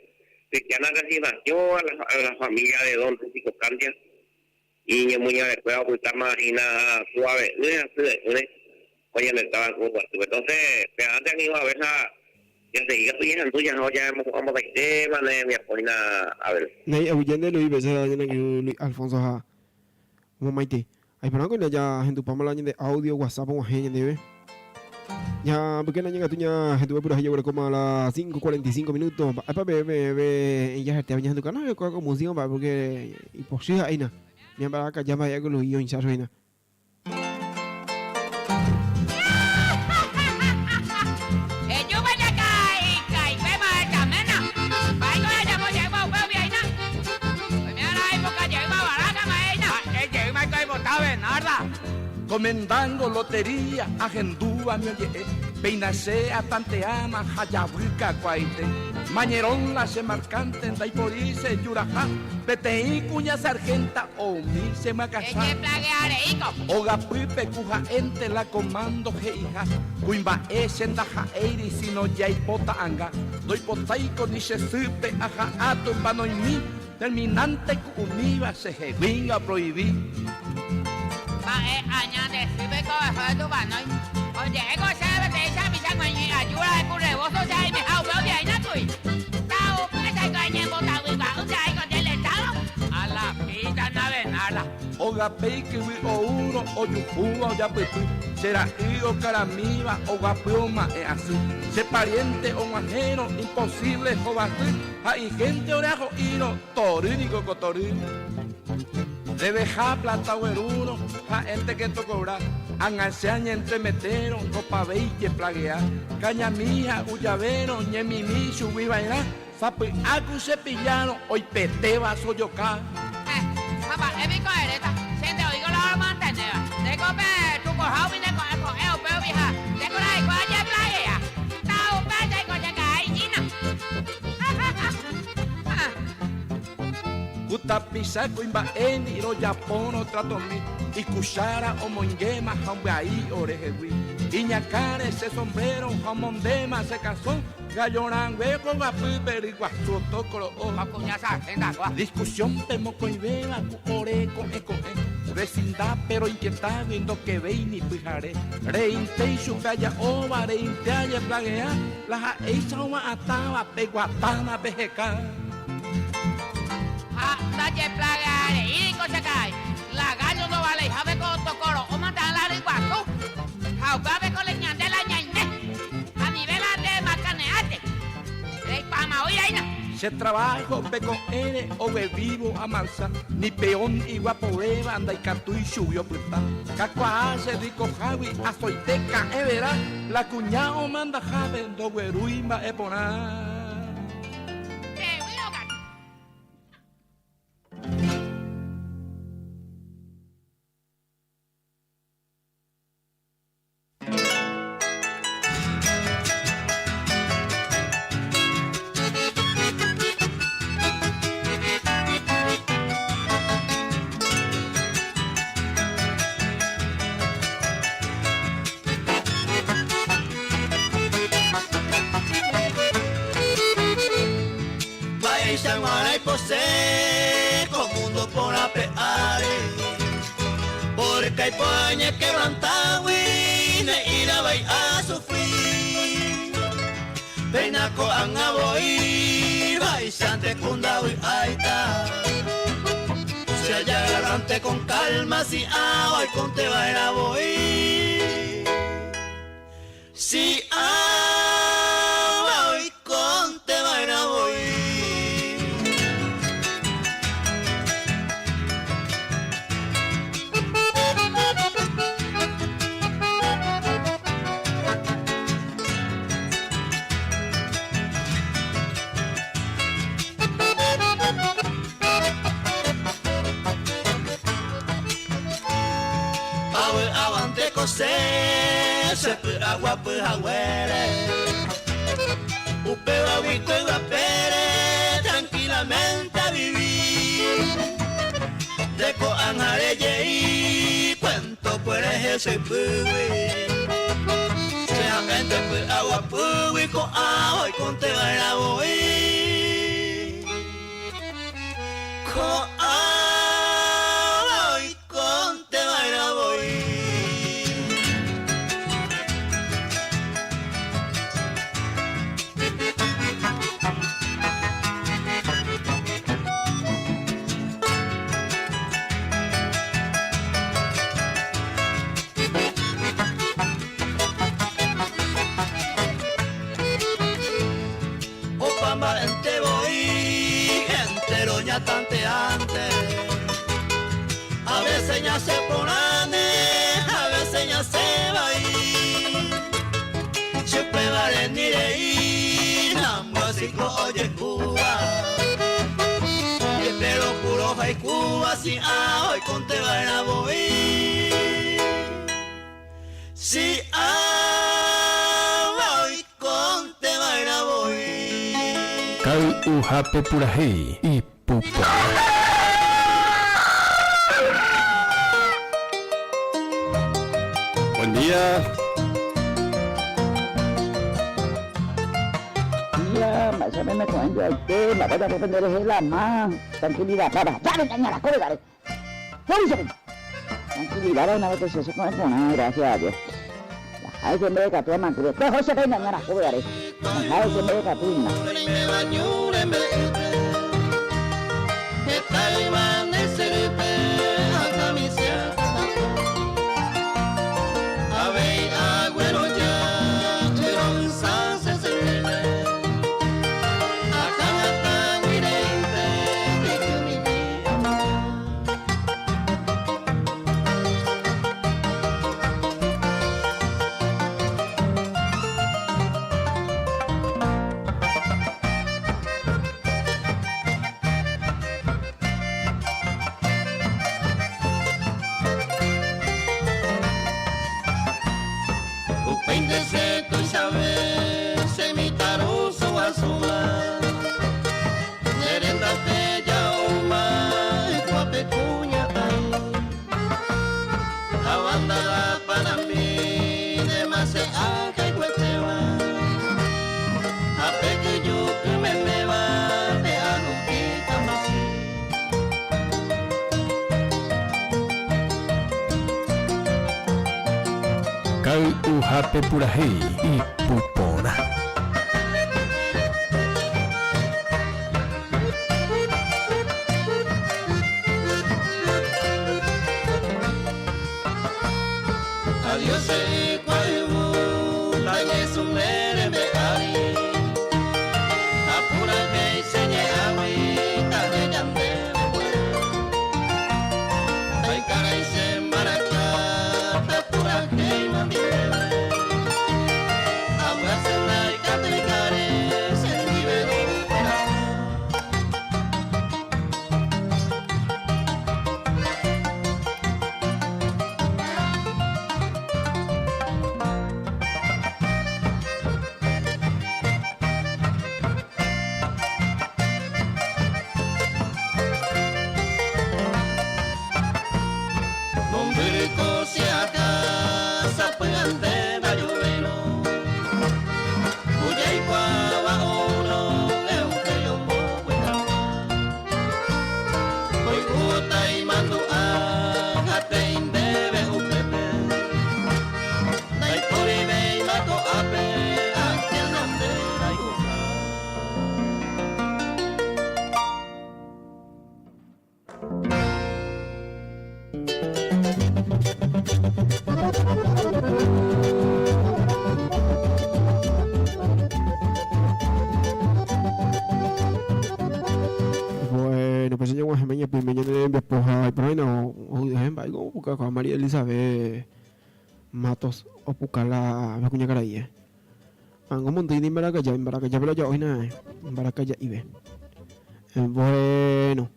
cristiana resignación a la familia de Don Rústico Candia y muña de escuela ocultar más ina suave. Ko ñande táva Kuruguatýpe. Entonces, pe antes ani ohaber ha jasegi katu ñahendu jaha jahemohu'ãmbotaitéma ne rembiapo hína Abel. Néi, aguyje nde Luis péicha ñane angirũ Luis Alfonso ha omomaitei. Aiporã ko jahendupáma la ñande audio WhatsApp og̃uahẽ ñandéve. Ñambykéna ñangatu ñahenduve purahéi jaguerekóma a las 5:45 minutos. Mba'épa peẽ peẽ jahetéva ñahendukána oikuaa ko música mba'e porque ipochy ha'éina. Ñamba'akaja mba'e ko Luis oĩchácho hína. Comendango lotería ahendúva mi oje'e Péina che atanteáma ha javy kakuaaite Mañerón la che marcante ndaipori che juraha Peteĩ kuña sargenta oumi che myakãsã Ogapýpe ku ha'énte la comando he'iha Kuimba'e che ndaha'éiri sino jaipota anga Ndoipotáiko ni che sýpe aha'a tupãnoimi Terminante ku umíva che heguínga oproivi. Mba'e aña nde sýpe ko eho de tupãnói. Oje'éko chéve peteĩ che apicha g̃uaig̃ui ajúra de ku rebozo che aimeha upe ovy'aína kuri. Ta upéicha aiko añembotavy gua'u che aiko che lechado. A la pita na venarla. Ogape ikyvy oúrõ ojuhúva ojapypy, che ra'y okaramíva oguapy oma'ẽ asy, che pariente og̃uahẽrõ imposible hovasy ha ihénte oreaho'írõ tory niko ko tory. Deveha plata oguerúrõ ha'énteke tokobra, ág̃a che añentremetérõ ndopavéi jeplagea, kañami ha'u javérõ ñemimi chugui va'erã, sapy'a ku che pillárõ oipetéva sojoka. Ha mba'e piko eréta, chénte oĩko la romantenéva, ndéko pe tukoha umi ne ko'ẽ ko'ẽ upégui ha ndéko la eikuaa jeplagea, ta upéicha iko che karai hína. Ku tapicha kuimba'éndi rojapórõ tratomi, ikuchára omoingéma ha ombyai orehegui. Iñakãre che sombrero ha omondéma che kasõ, gallo rãngue koguapýpe ryguasu otokoro'o. Discusión-pe mokõivéva ku ore ko'ẽ ko'ẽ, vecindápe roinquietágui ndokevéi ni pyhare. Reinte ichupe aja'óva, reinte ajeplagea, la ha'éicha ova'atãva pe guatána peheka. Ha ndajeplagareíri ko che karai, la gallo ndovaleihápe ko tokoro'o mante la ryguasu, ha upévape ko leñande la ñaime, ha nive la nde makane'áte, reipamavoi aína. Che trabajo pe ko'ẽre oguevívo amarcha, ni peón iguapovéva ndaikatúi chugui opyta. Kakuaa che rikohágui asoite ka'ẽ vera, la kuña omandahápe ndoguerúi mba'e porã. Mba'eichag̃uarã ipose ko mundo porã pe ári Porque aipo añequebrantágui ne'ĩra vai asufri Péina ko'ág̃a voi vaichánte ku ndavy'áita Che ajagarránte con calma si ãva oikónte va'erã voi Si ãva oikónte va'erã voi. Avy'avante ko che che py'aguapy haguére Upévagui ko yvapére tranquilamente avivi Nde ko'ág̃a rejei cuento kuerehe che ypýgui Che ha'énte py'aguapýgui ko'ã oikónte va'erã voi Ko'ãva oikónte va'erã voi. Ñase porãne a veces ñase vai. Chupévare ni rei, nambyasýko ojehúva. Jepéro puro haikúva si á oikonteva'erã voi. Si áva oikonteva'erã voi. Kay'uhápe purahéi ipuporã. Buen día. Día, mba'éicha pene ko'ẽ joaite, mba'épa ojapo pende rehe la ma, tranquilidad para, dale ñaña la kóve dale. Tranquilidad vaina porque che che ko'ẽ porã, gracias a Dios. Jahái che mba'e katu amankyve. Peho che peina ñana kóve are. Jahái che mba'e katu hína. Reiméva ñu rembe'ýpe, heta yma nde syrýpe akãmisia katu. Avei agueroja yro'ysã che syrýpe, akã hatãgui reínte pikymi'i. Upéinte che tuichave che mitãrusu guasúva. Ne rendápe jaúma ykuápe kuñataĩ. Ha bandada panambi ndéma che ahayhuetéva. Ha pe kyju kymeméva pe ahupi kambychy. Kay'uhápe purahéi ipu porã. Adiós ykua yvu tañesũme rembe ári Apurahéi che ñe'ãgui taheja ndéve Taikarai che mbaraka tapurahéi mandivéve Ambyasy ndaikatuikare chendive roikuaa. Mombyry ko che akã sapy'ánte ndajuvéirõ, ku jaikuaáva oúrõ Eugenio mbovy'aha. Oikũta imandu'a ha te'i ndéve upépe, ndaiporivéima ko'ápe aquel nande rayhuha. Bueno, pues ñag̃uahẽma ñapyme ñane rembiapo ha iporãina ovy'ahe mba'éiko opuka ko'ã María Elizabeth Matos opuka la kuñakarai. Ãngo mondýi ni mbarakaja, mbarakajápe la oja'o hína mbarakaja'ive. Bueno,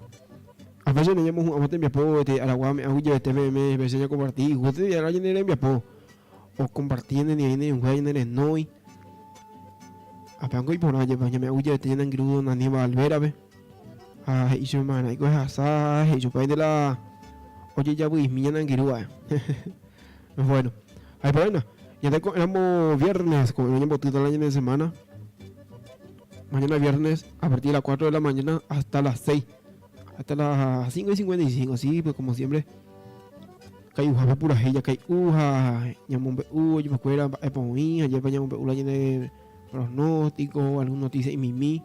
a veces ñamohu'ãva tembiapo este aragua me'ã guyjevete peẽme veces ñakomparti gueteri ára ñane rembiapo okomparti ñane ndive ñane irũnguéra ñane renói. Apévango iporã jepe ñame'ã guyjevete ñane angirũ don Daniel Valverape ha he'i chupe ma'erãiko ehasa he'i chupe ainte la ojejavy'imi ñane angirũ va'e. Bueno, ha iporãina, ñande ko'ẽramo viernes, ko'ẽrõ ñambotýta la ñane semana. Mañana viernes a partir de las 4 de la mañana hasta las 6. Hasta las 5 y 55, sí, pues como siempre. Kai'uhápe purahéi jakai'u ha ñamombe'u ojupekuéra mba'épa oĩ ha jepa ñamombe'u la ñane pronóstico, algún noticia imimi,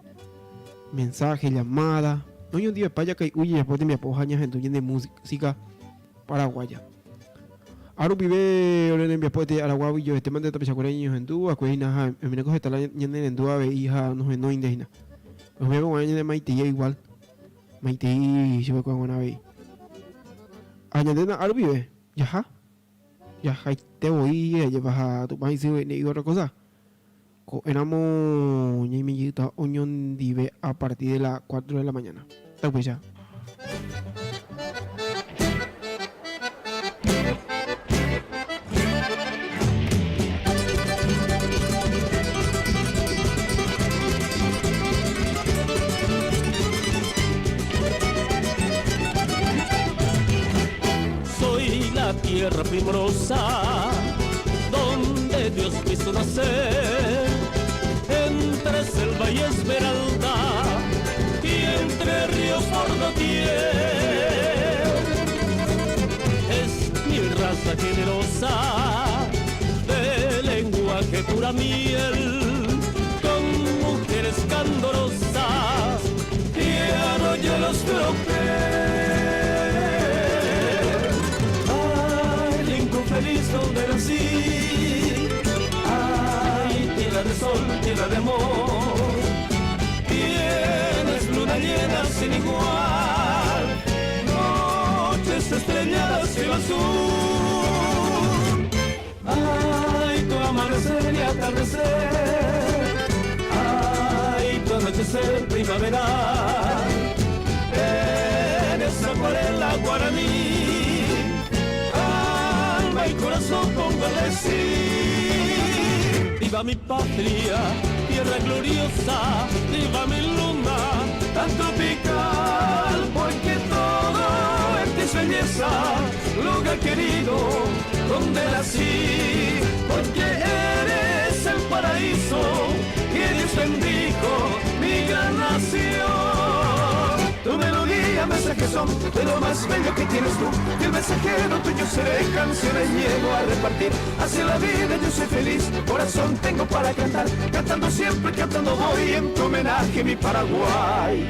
mensaje, llamada. Oñondivepa jakai'u jajapo tembiapo ha ñahendu ñane música paraguaya. Ha rupive ore rembiapo ete Araguágui joetémante tapichakuéra ñañohendu va'ekue hína ha oiméne heta la ñanerendu avei ha nohenóinte hína. Oimérõ g̃uarã ñane maitei igual, maitei chupekuéra g̃uarã avei. Ha ñandéna árupive, jaha. Jahaite voi ajépa ha Tupã isy he'i otra cosa. Ko'ẽramo ñaime jeýta oñondive a partir de la 4 de la mañana. Taupéicha. Soy la tierra primorosa donde Dios me hizo nacer, entre selva y esmeralda y entre ríos por doquier. Es mi raza generosa, de lenguaje pura miel, con mujeres candorosas y arroyuelos tropel. Ay, rincón feliz donde nací. Ay, tierra de sol, tierra de amor. Tienes luna llena sin igual. Noches estrelladas, cielo azul. Ay, tu amanecer y atardecer. Ay, tu anochecer primaveral. Eres acuarela guaraní. Alma y corazón pongo a decir. Viva mi patria, tierra gloriosa, viva mi luna tan tropical, porque todo en ti es belleza, lugar querido donde nací, porque eres el paraíso que Dios bendijo mi gran nación. Tu melodía, mensaje son de lo más bello que tienes tú. Y el mensajero tuyo seré, canciones llego a repartir. Hacia la vida yo soy feliz, corazón tengo para cantar. Cantando siempre, cantando voy en tu homenaje, mi Paraguay.